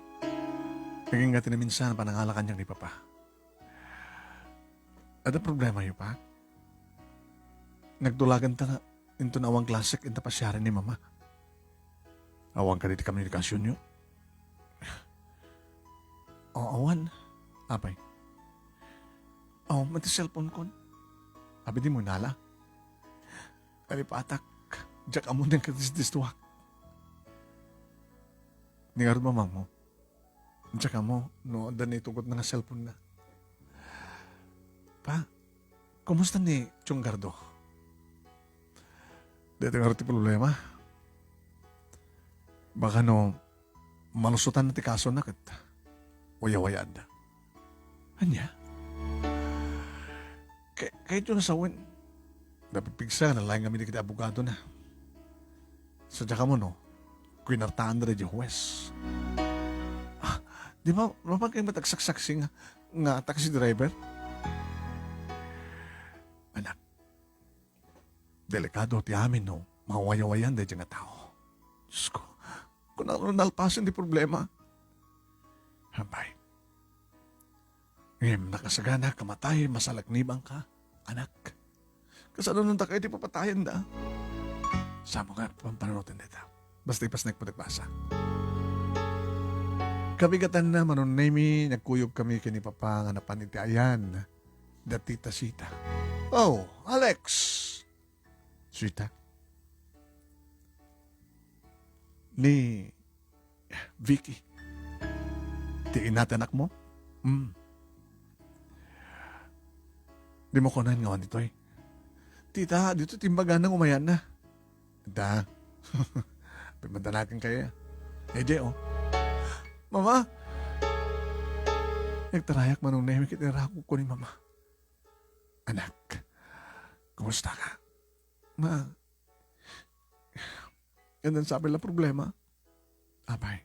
Agingga ti naminsan a panangala kaniak ni Papa. Adda problemayo, Pa? Nagdulaganta inton awan klasek inta pasiaren ni Mama. Awan kadi ti komunikasionyo? O, awan. Apay? Awan met ti cellphone kon. Abi, dimo inala? Kalipatak, diak ammo nga kadisdistuak. Ni ngarud, Mamangmo. Diak ammo no adda naitugotna nga cellphone na. Pa, kumusta ni Chong Gardo? Daytoy ngarud ti problema. Baka no malusotan na ti kasona ket wayawayaanda. Ania? Kay, kayatyo nga sawen, napigpigsa nga nalaing amin dagiti abogadona. Sadiak ammo no kuinartaanda daydiay huwes. Ah, di ba, mapan kayo met agsaksaksi nga, nga taxi driver? Anak, delikado ti amin no mawayawayan daydiay nga tao. Diyos ko, kunano nalpasen ti problema? Apay. Ngem nakasagana, kamatay, masalaknibanka, anak. Kasano nanta kayo ti papatayanda? Samo nga, pampanunoten dayta. Basta ipasnek pay ti agbasa. Kabigatanna, Manong Nemi, nagkuyog kami ken ni Papa nga napan iti ayan da Tita Sita. Oh, Alex! Sita? Ni Vicky. Ti ina ti anakmo? Hmm. Dimo kunan nga awan ditoy. Tita, ditoy ti imbagana nga umayanna. Da. Pimandanagan kayo. Eh, di, oh. Mama! Nagtarayak Manong Nemi ket irakko ni Mama. Anak, kumusta ka? Ma, yan ang sabi lang problema. Apay,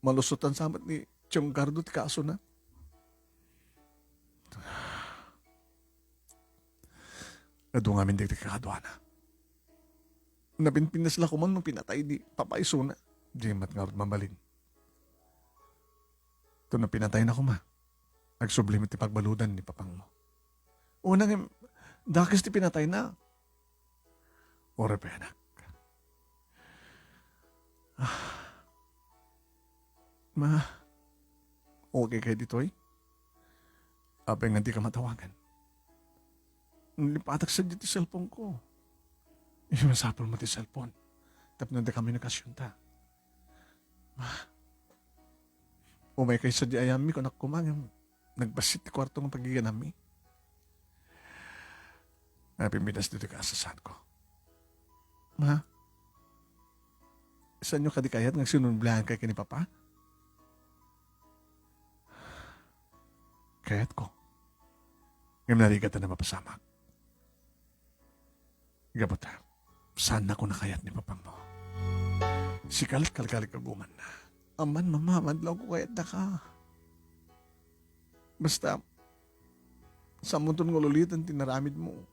malusotan sa met ni Tiong Gardo ti kasona. Adu ngamin dagiti kakaduana. Napinpintas la koman no pinatay ni Papa isuna. Di met ngarud mabalin. Ito na pinatay na koma. Agsubli met ti pagbaludan ni papangmo. Una nga, dakes ti pinatay na. Ore pa, anak. Ah. Ma, okay kayo ditoy? Apay nga di ka matawagan? Nalipatak sa ti cellphone ko. Yung masapul mo ti cellphone. Tapno di kami nagkasyonta. Ma, umay kayo sa di ayammi, kunak kumangam. Nagbassit ti kwarto nga pagiganami. Napimpitas dito ka asasaan ko. Ma, saan nyo kadi kayat nga agsinublean kay kini Papa? Kayat ko. Ngem narigat na mapasamak. Gapu ta, saan na ko nakayat ni Papang mo? Sika lat kalkalik aguman na. Aman, mama, madlaw ko kayat da ka. Basta, samunton nga ululitan ti naramid mo.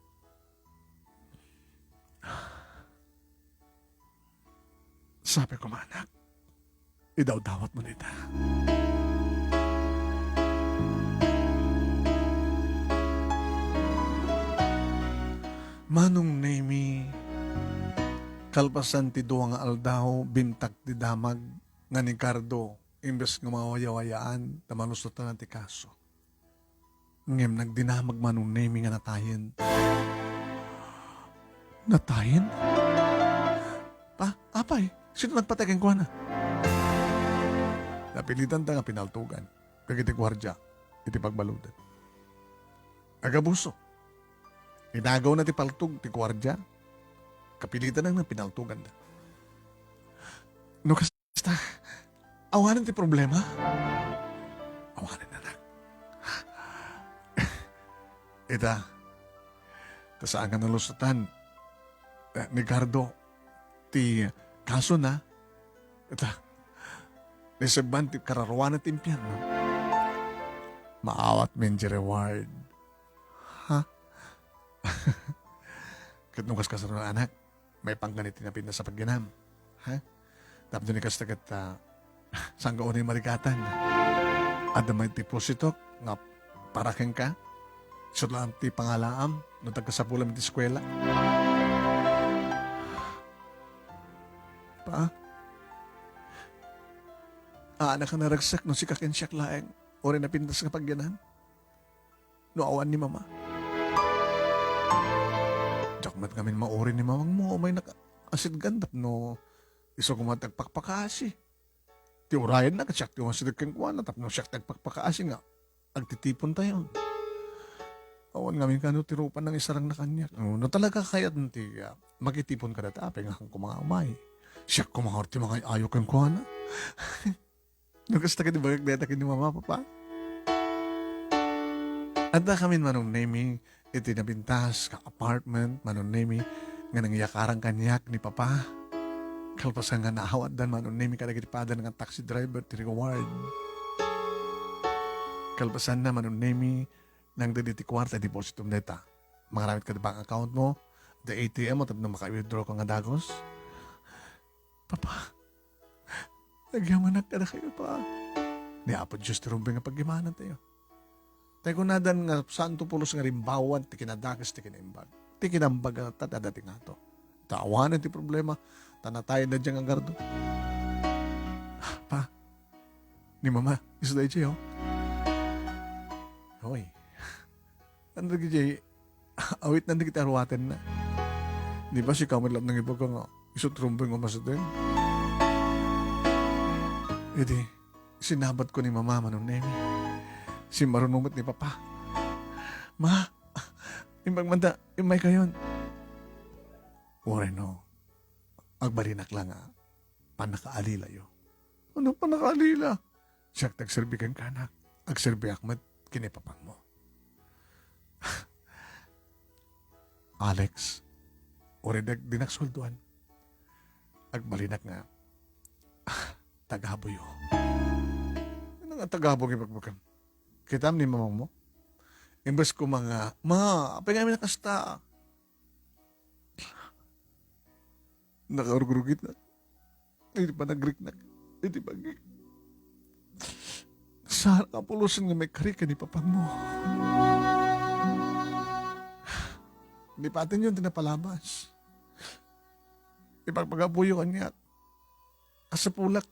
Sabi ko, manak, idawdawat mo nita. Manong Nemi, kalpasan ti dua nga aldaw, bimtak ti damag nga ni Gardo, imbes nga mawayawayaan, ta malusotan ti kaso. Ngem nagdinamag Manong Nemi nga natayen. Natayen? Pa, apay, sino nagpatay kenkuana? Napilitan ta nga pinaltugan dagiti guardia iti pagbaludan. Agabuso, inagaw na ti paltog ti guardia, kapilitan nga pinaltugan da. No kas- Basta, awanen ti problema. Awanen, anak. Ita, ta saan nga nalusotan, eh, ni Gardo ti kaso na. Ita, naisebban ti kararuana ti impierno. Maawat men ti reward. Ha? Ket no kas-, kasano, anak? Maipangan iti napintas a pagyanam. Ha? Tapno ni kasta ket, ah, saan ka unay marigatan? Adda may deposito nga para kenka? Isu laeng ti pangalaam no tagkasapulam iti eskuela. Pa? Anak a naragsak no sika ken siak laeng. Uray napintas nga pagyanam? No awan ni Mama. Diak met ngamin mauri ni Mamang mo, may nakaasitgan tapno isu koma ti agpakpakaasi. Ti urayenna, ket siak ti umasideg kenkuana tapno siak ti agpakpakaasi nga agtitipon tayon. Awan ngamin kano ti rupa nga isarangna kaniak. No, no talaga kayatmo ti, ah, makitipon kadata, apay nga koma nga umay. Siak koma nga ti mangay-ayo kenkuana. No kasta ket ibagak dayta ken ni Mama, Papa. Adda kamin Manong Nemi iti napintas nga apartment, Manong Nemi, nga nangyakaran kaniak ni Papa. Kalpasan nga naawatdan Manong Nemi kadagiti padana nga taxi driver ti reward. Kalpasanna Manong Nemi, nangted iti kuarta, depositom dayta. Mangaramid ka ti bank account mo, the A T M mo, tapno maka-withdraw ka nga dagos. Papa, agyamanak kadakayo, Pa. Ni Apo Dios ti rumbeng nga pagyamanantayo. Tay kunadan nga santo pulos nga rimbawan ti kinadakes ti kinaimbag. Ti kinaimbag ta adda ti ngato. Ta awanen ti problema, ta natayen da diay nga Gardo. Pa, ni Mama, isu daydiay, oh. Hoy. Ano dagiti awitna dagiti aruatenna? Di ba sika met laeng nangibaga nga isu ti rumbeng nga umasideg? Idi, sinabatko ni Mama, Manong Nemi. Simmaruno met ni Papa. Ma, imbag man ta, immaykayon. Uray no, agbalinak la nga pannakaalilayo. Ano pannakaalila? Siak ti agserbi kenka, anak. Agserbiak met ken ni papangmo. Alex, uray dinak sueldoan. Agbalinak nga, ah, tagabuyo. Ano nga tagabo nga ibagbagam? Kitam ni mamangmo? Imbes ko mga, "Ma, apay nga amin nakasta?" Nakarugrugit na. Iti panagriknak. Iti pag-, saan ka pulos nga may karika ni papangmo? Ni patinyon ti napalabas. Ipagpagapuyo kaniak. Asapulak.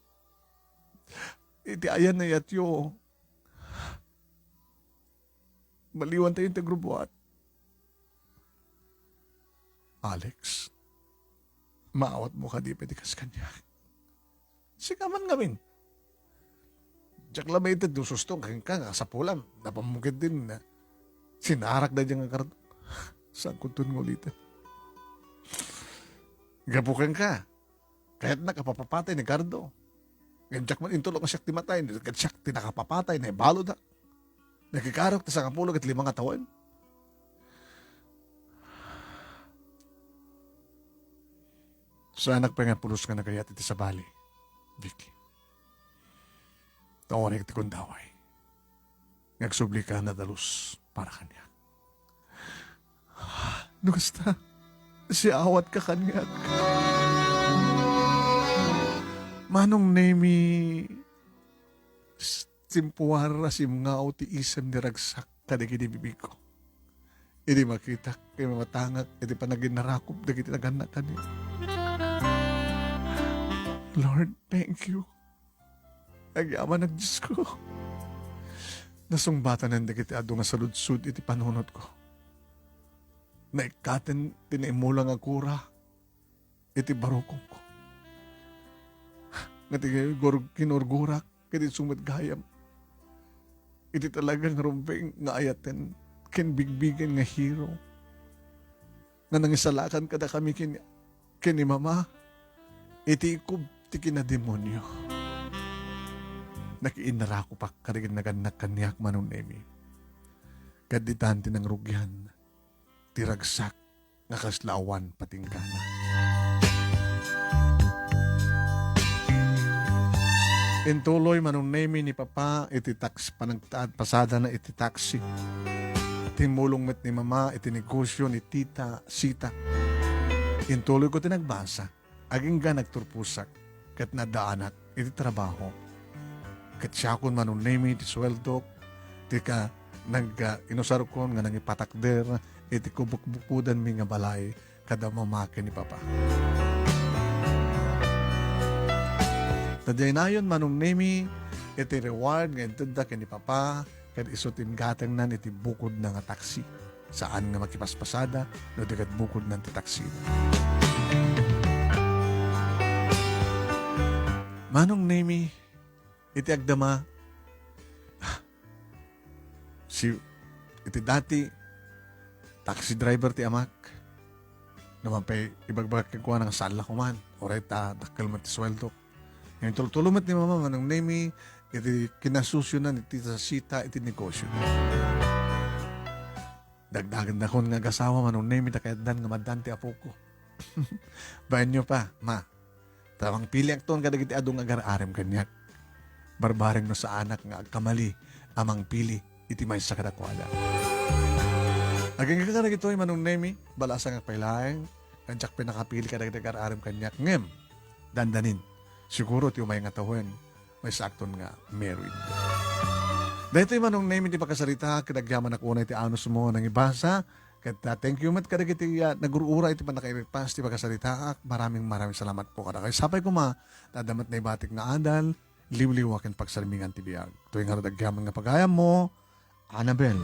Iti ayan na yatyo. Maliwan tayo ti agrubuat. Alex, maawat mo kadi pwede kas kaniak? Sika man ngamin. Diak la maited no susto kenka nga sapulam. Napamugid din na sinarak da dyan nga kardo. Saan ko tun ngulitan? Gapu kenka. Kayatnak a papapatay ni Gardo. Ngem diak man intulok nga siak ti matay, ket siak ti nakapapatay, naibaludak. Nakikarok ti sangapulo ket lima nga tawen. Saanak pay nga pulos nga nagayat iti sabali, Vicky. Ta uray ti gundaway. Nga agsublika a nadalus para kaniak. No kasta, siawatka kaniak. Manong Nemi, s-, timpuar a simngao ti isem ni ragsak kadagiti bibigko. Idi makitak ken matangak iti panaginnarakop dagiti nagannak kaniak. Lord, thank you. Agyamanak, Diosko. Nasungbatanen dagiti adu nga saludsod iti panunotko. Naikkaten ti naimula nga kura iti barukongko. Nga ti gur-, kinurgurak ket isu met gayam iti talaga nga rumbeng nga ayaten ken bigbigen nga hero. Nga nangisalakan kadakami ken, ken ni Mama iti ikub ti kinademonio. Nakiinnarakopak kadagiti nagannak kaniak, Manong Nemi. Ket ditan ti nangrugian ti ragsak nga kasla awan patingkana. Intuloy, Manong Nemi, ni Papa iti taks-, panagtaad pasadana iti taxi. Timmulong met ni Mama iti negosyo ni Tita Sita. Intuloyko ti nagbasa. Agingga nagturposak ket naddaanak iti trabaho. Ket siakon, Manong Nemi, ti sueldok, ti ka-, nag-, ah, inusarkon nga nangipatakder iti kubukbukodanmi nga balay kada mamaki ni Papa. Tadaynayon, Manong Nemi, iti reward nga intedda ken ni Papa, ket isu ti inggatengnan iti bukodna nga taksi. Saan nga makipaspasada no di ket bukodnan ti taksi. Manong Nemi, iti agdama, si, iti dati, taxi driver ti amak. Naman pay, ibagbagak kenkuana nga saan la koman. Uray ta, dakkel met ti sueldok. Ngem tultulo met ni Mama, Manong Nemi, iti kinasosyonan iti sasita iti negosyo. Dagdagennakon nga agasawa, Manong Nemi, ta kayatdan nga maddan ti apoko. Baenyo pa, Ma. Ta mangpiliakton kadagiti adu nga agar-arem kaniak. Barbareng no saanak nga agkamali a mangpili iti maysa kadakuada. Agingga kadagitoy, Manong Nemi, balasangak pay laeng, nga diak pay nakapili kadagiti agar-arem kaniak. Ngem, dandanin, siguro ti umay nga tawen, maysakton nga married. Daytoy, Manong Nemi, ti pakasaritaak, ket agyamanak unay ti anusmo a nangibasa. Ket, ah, thank you met kadagiti, ah, nagur-ura iti pannakaipapas ti pakasaritaak. Maraming, maraming salamat po kadakayo. Sapay koma, ta adda met naibatik nga adal, liwliwa ken pagsarmingan ti biag. Toy ngarud agyaman nga pagayammo, Annabel.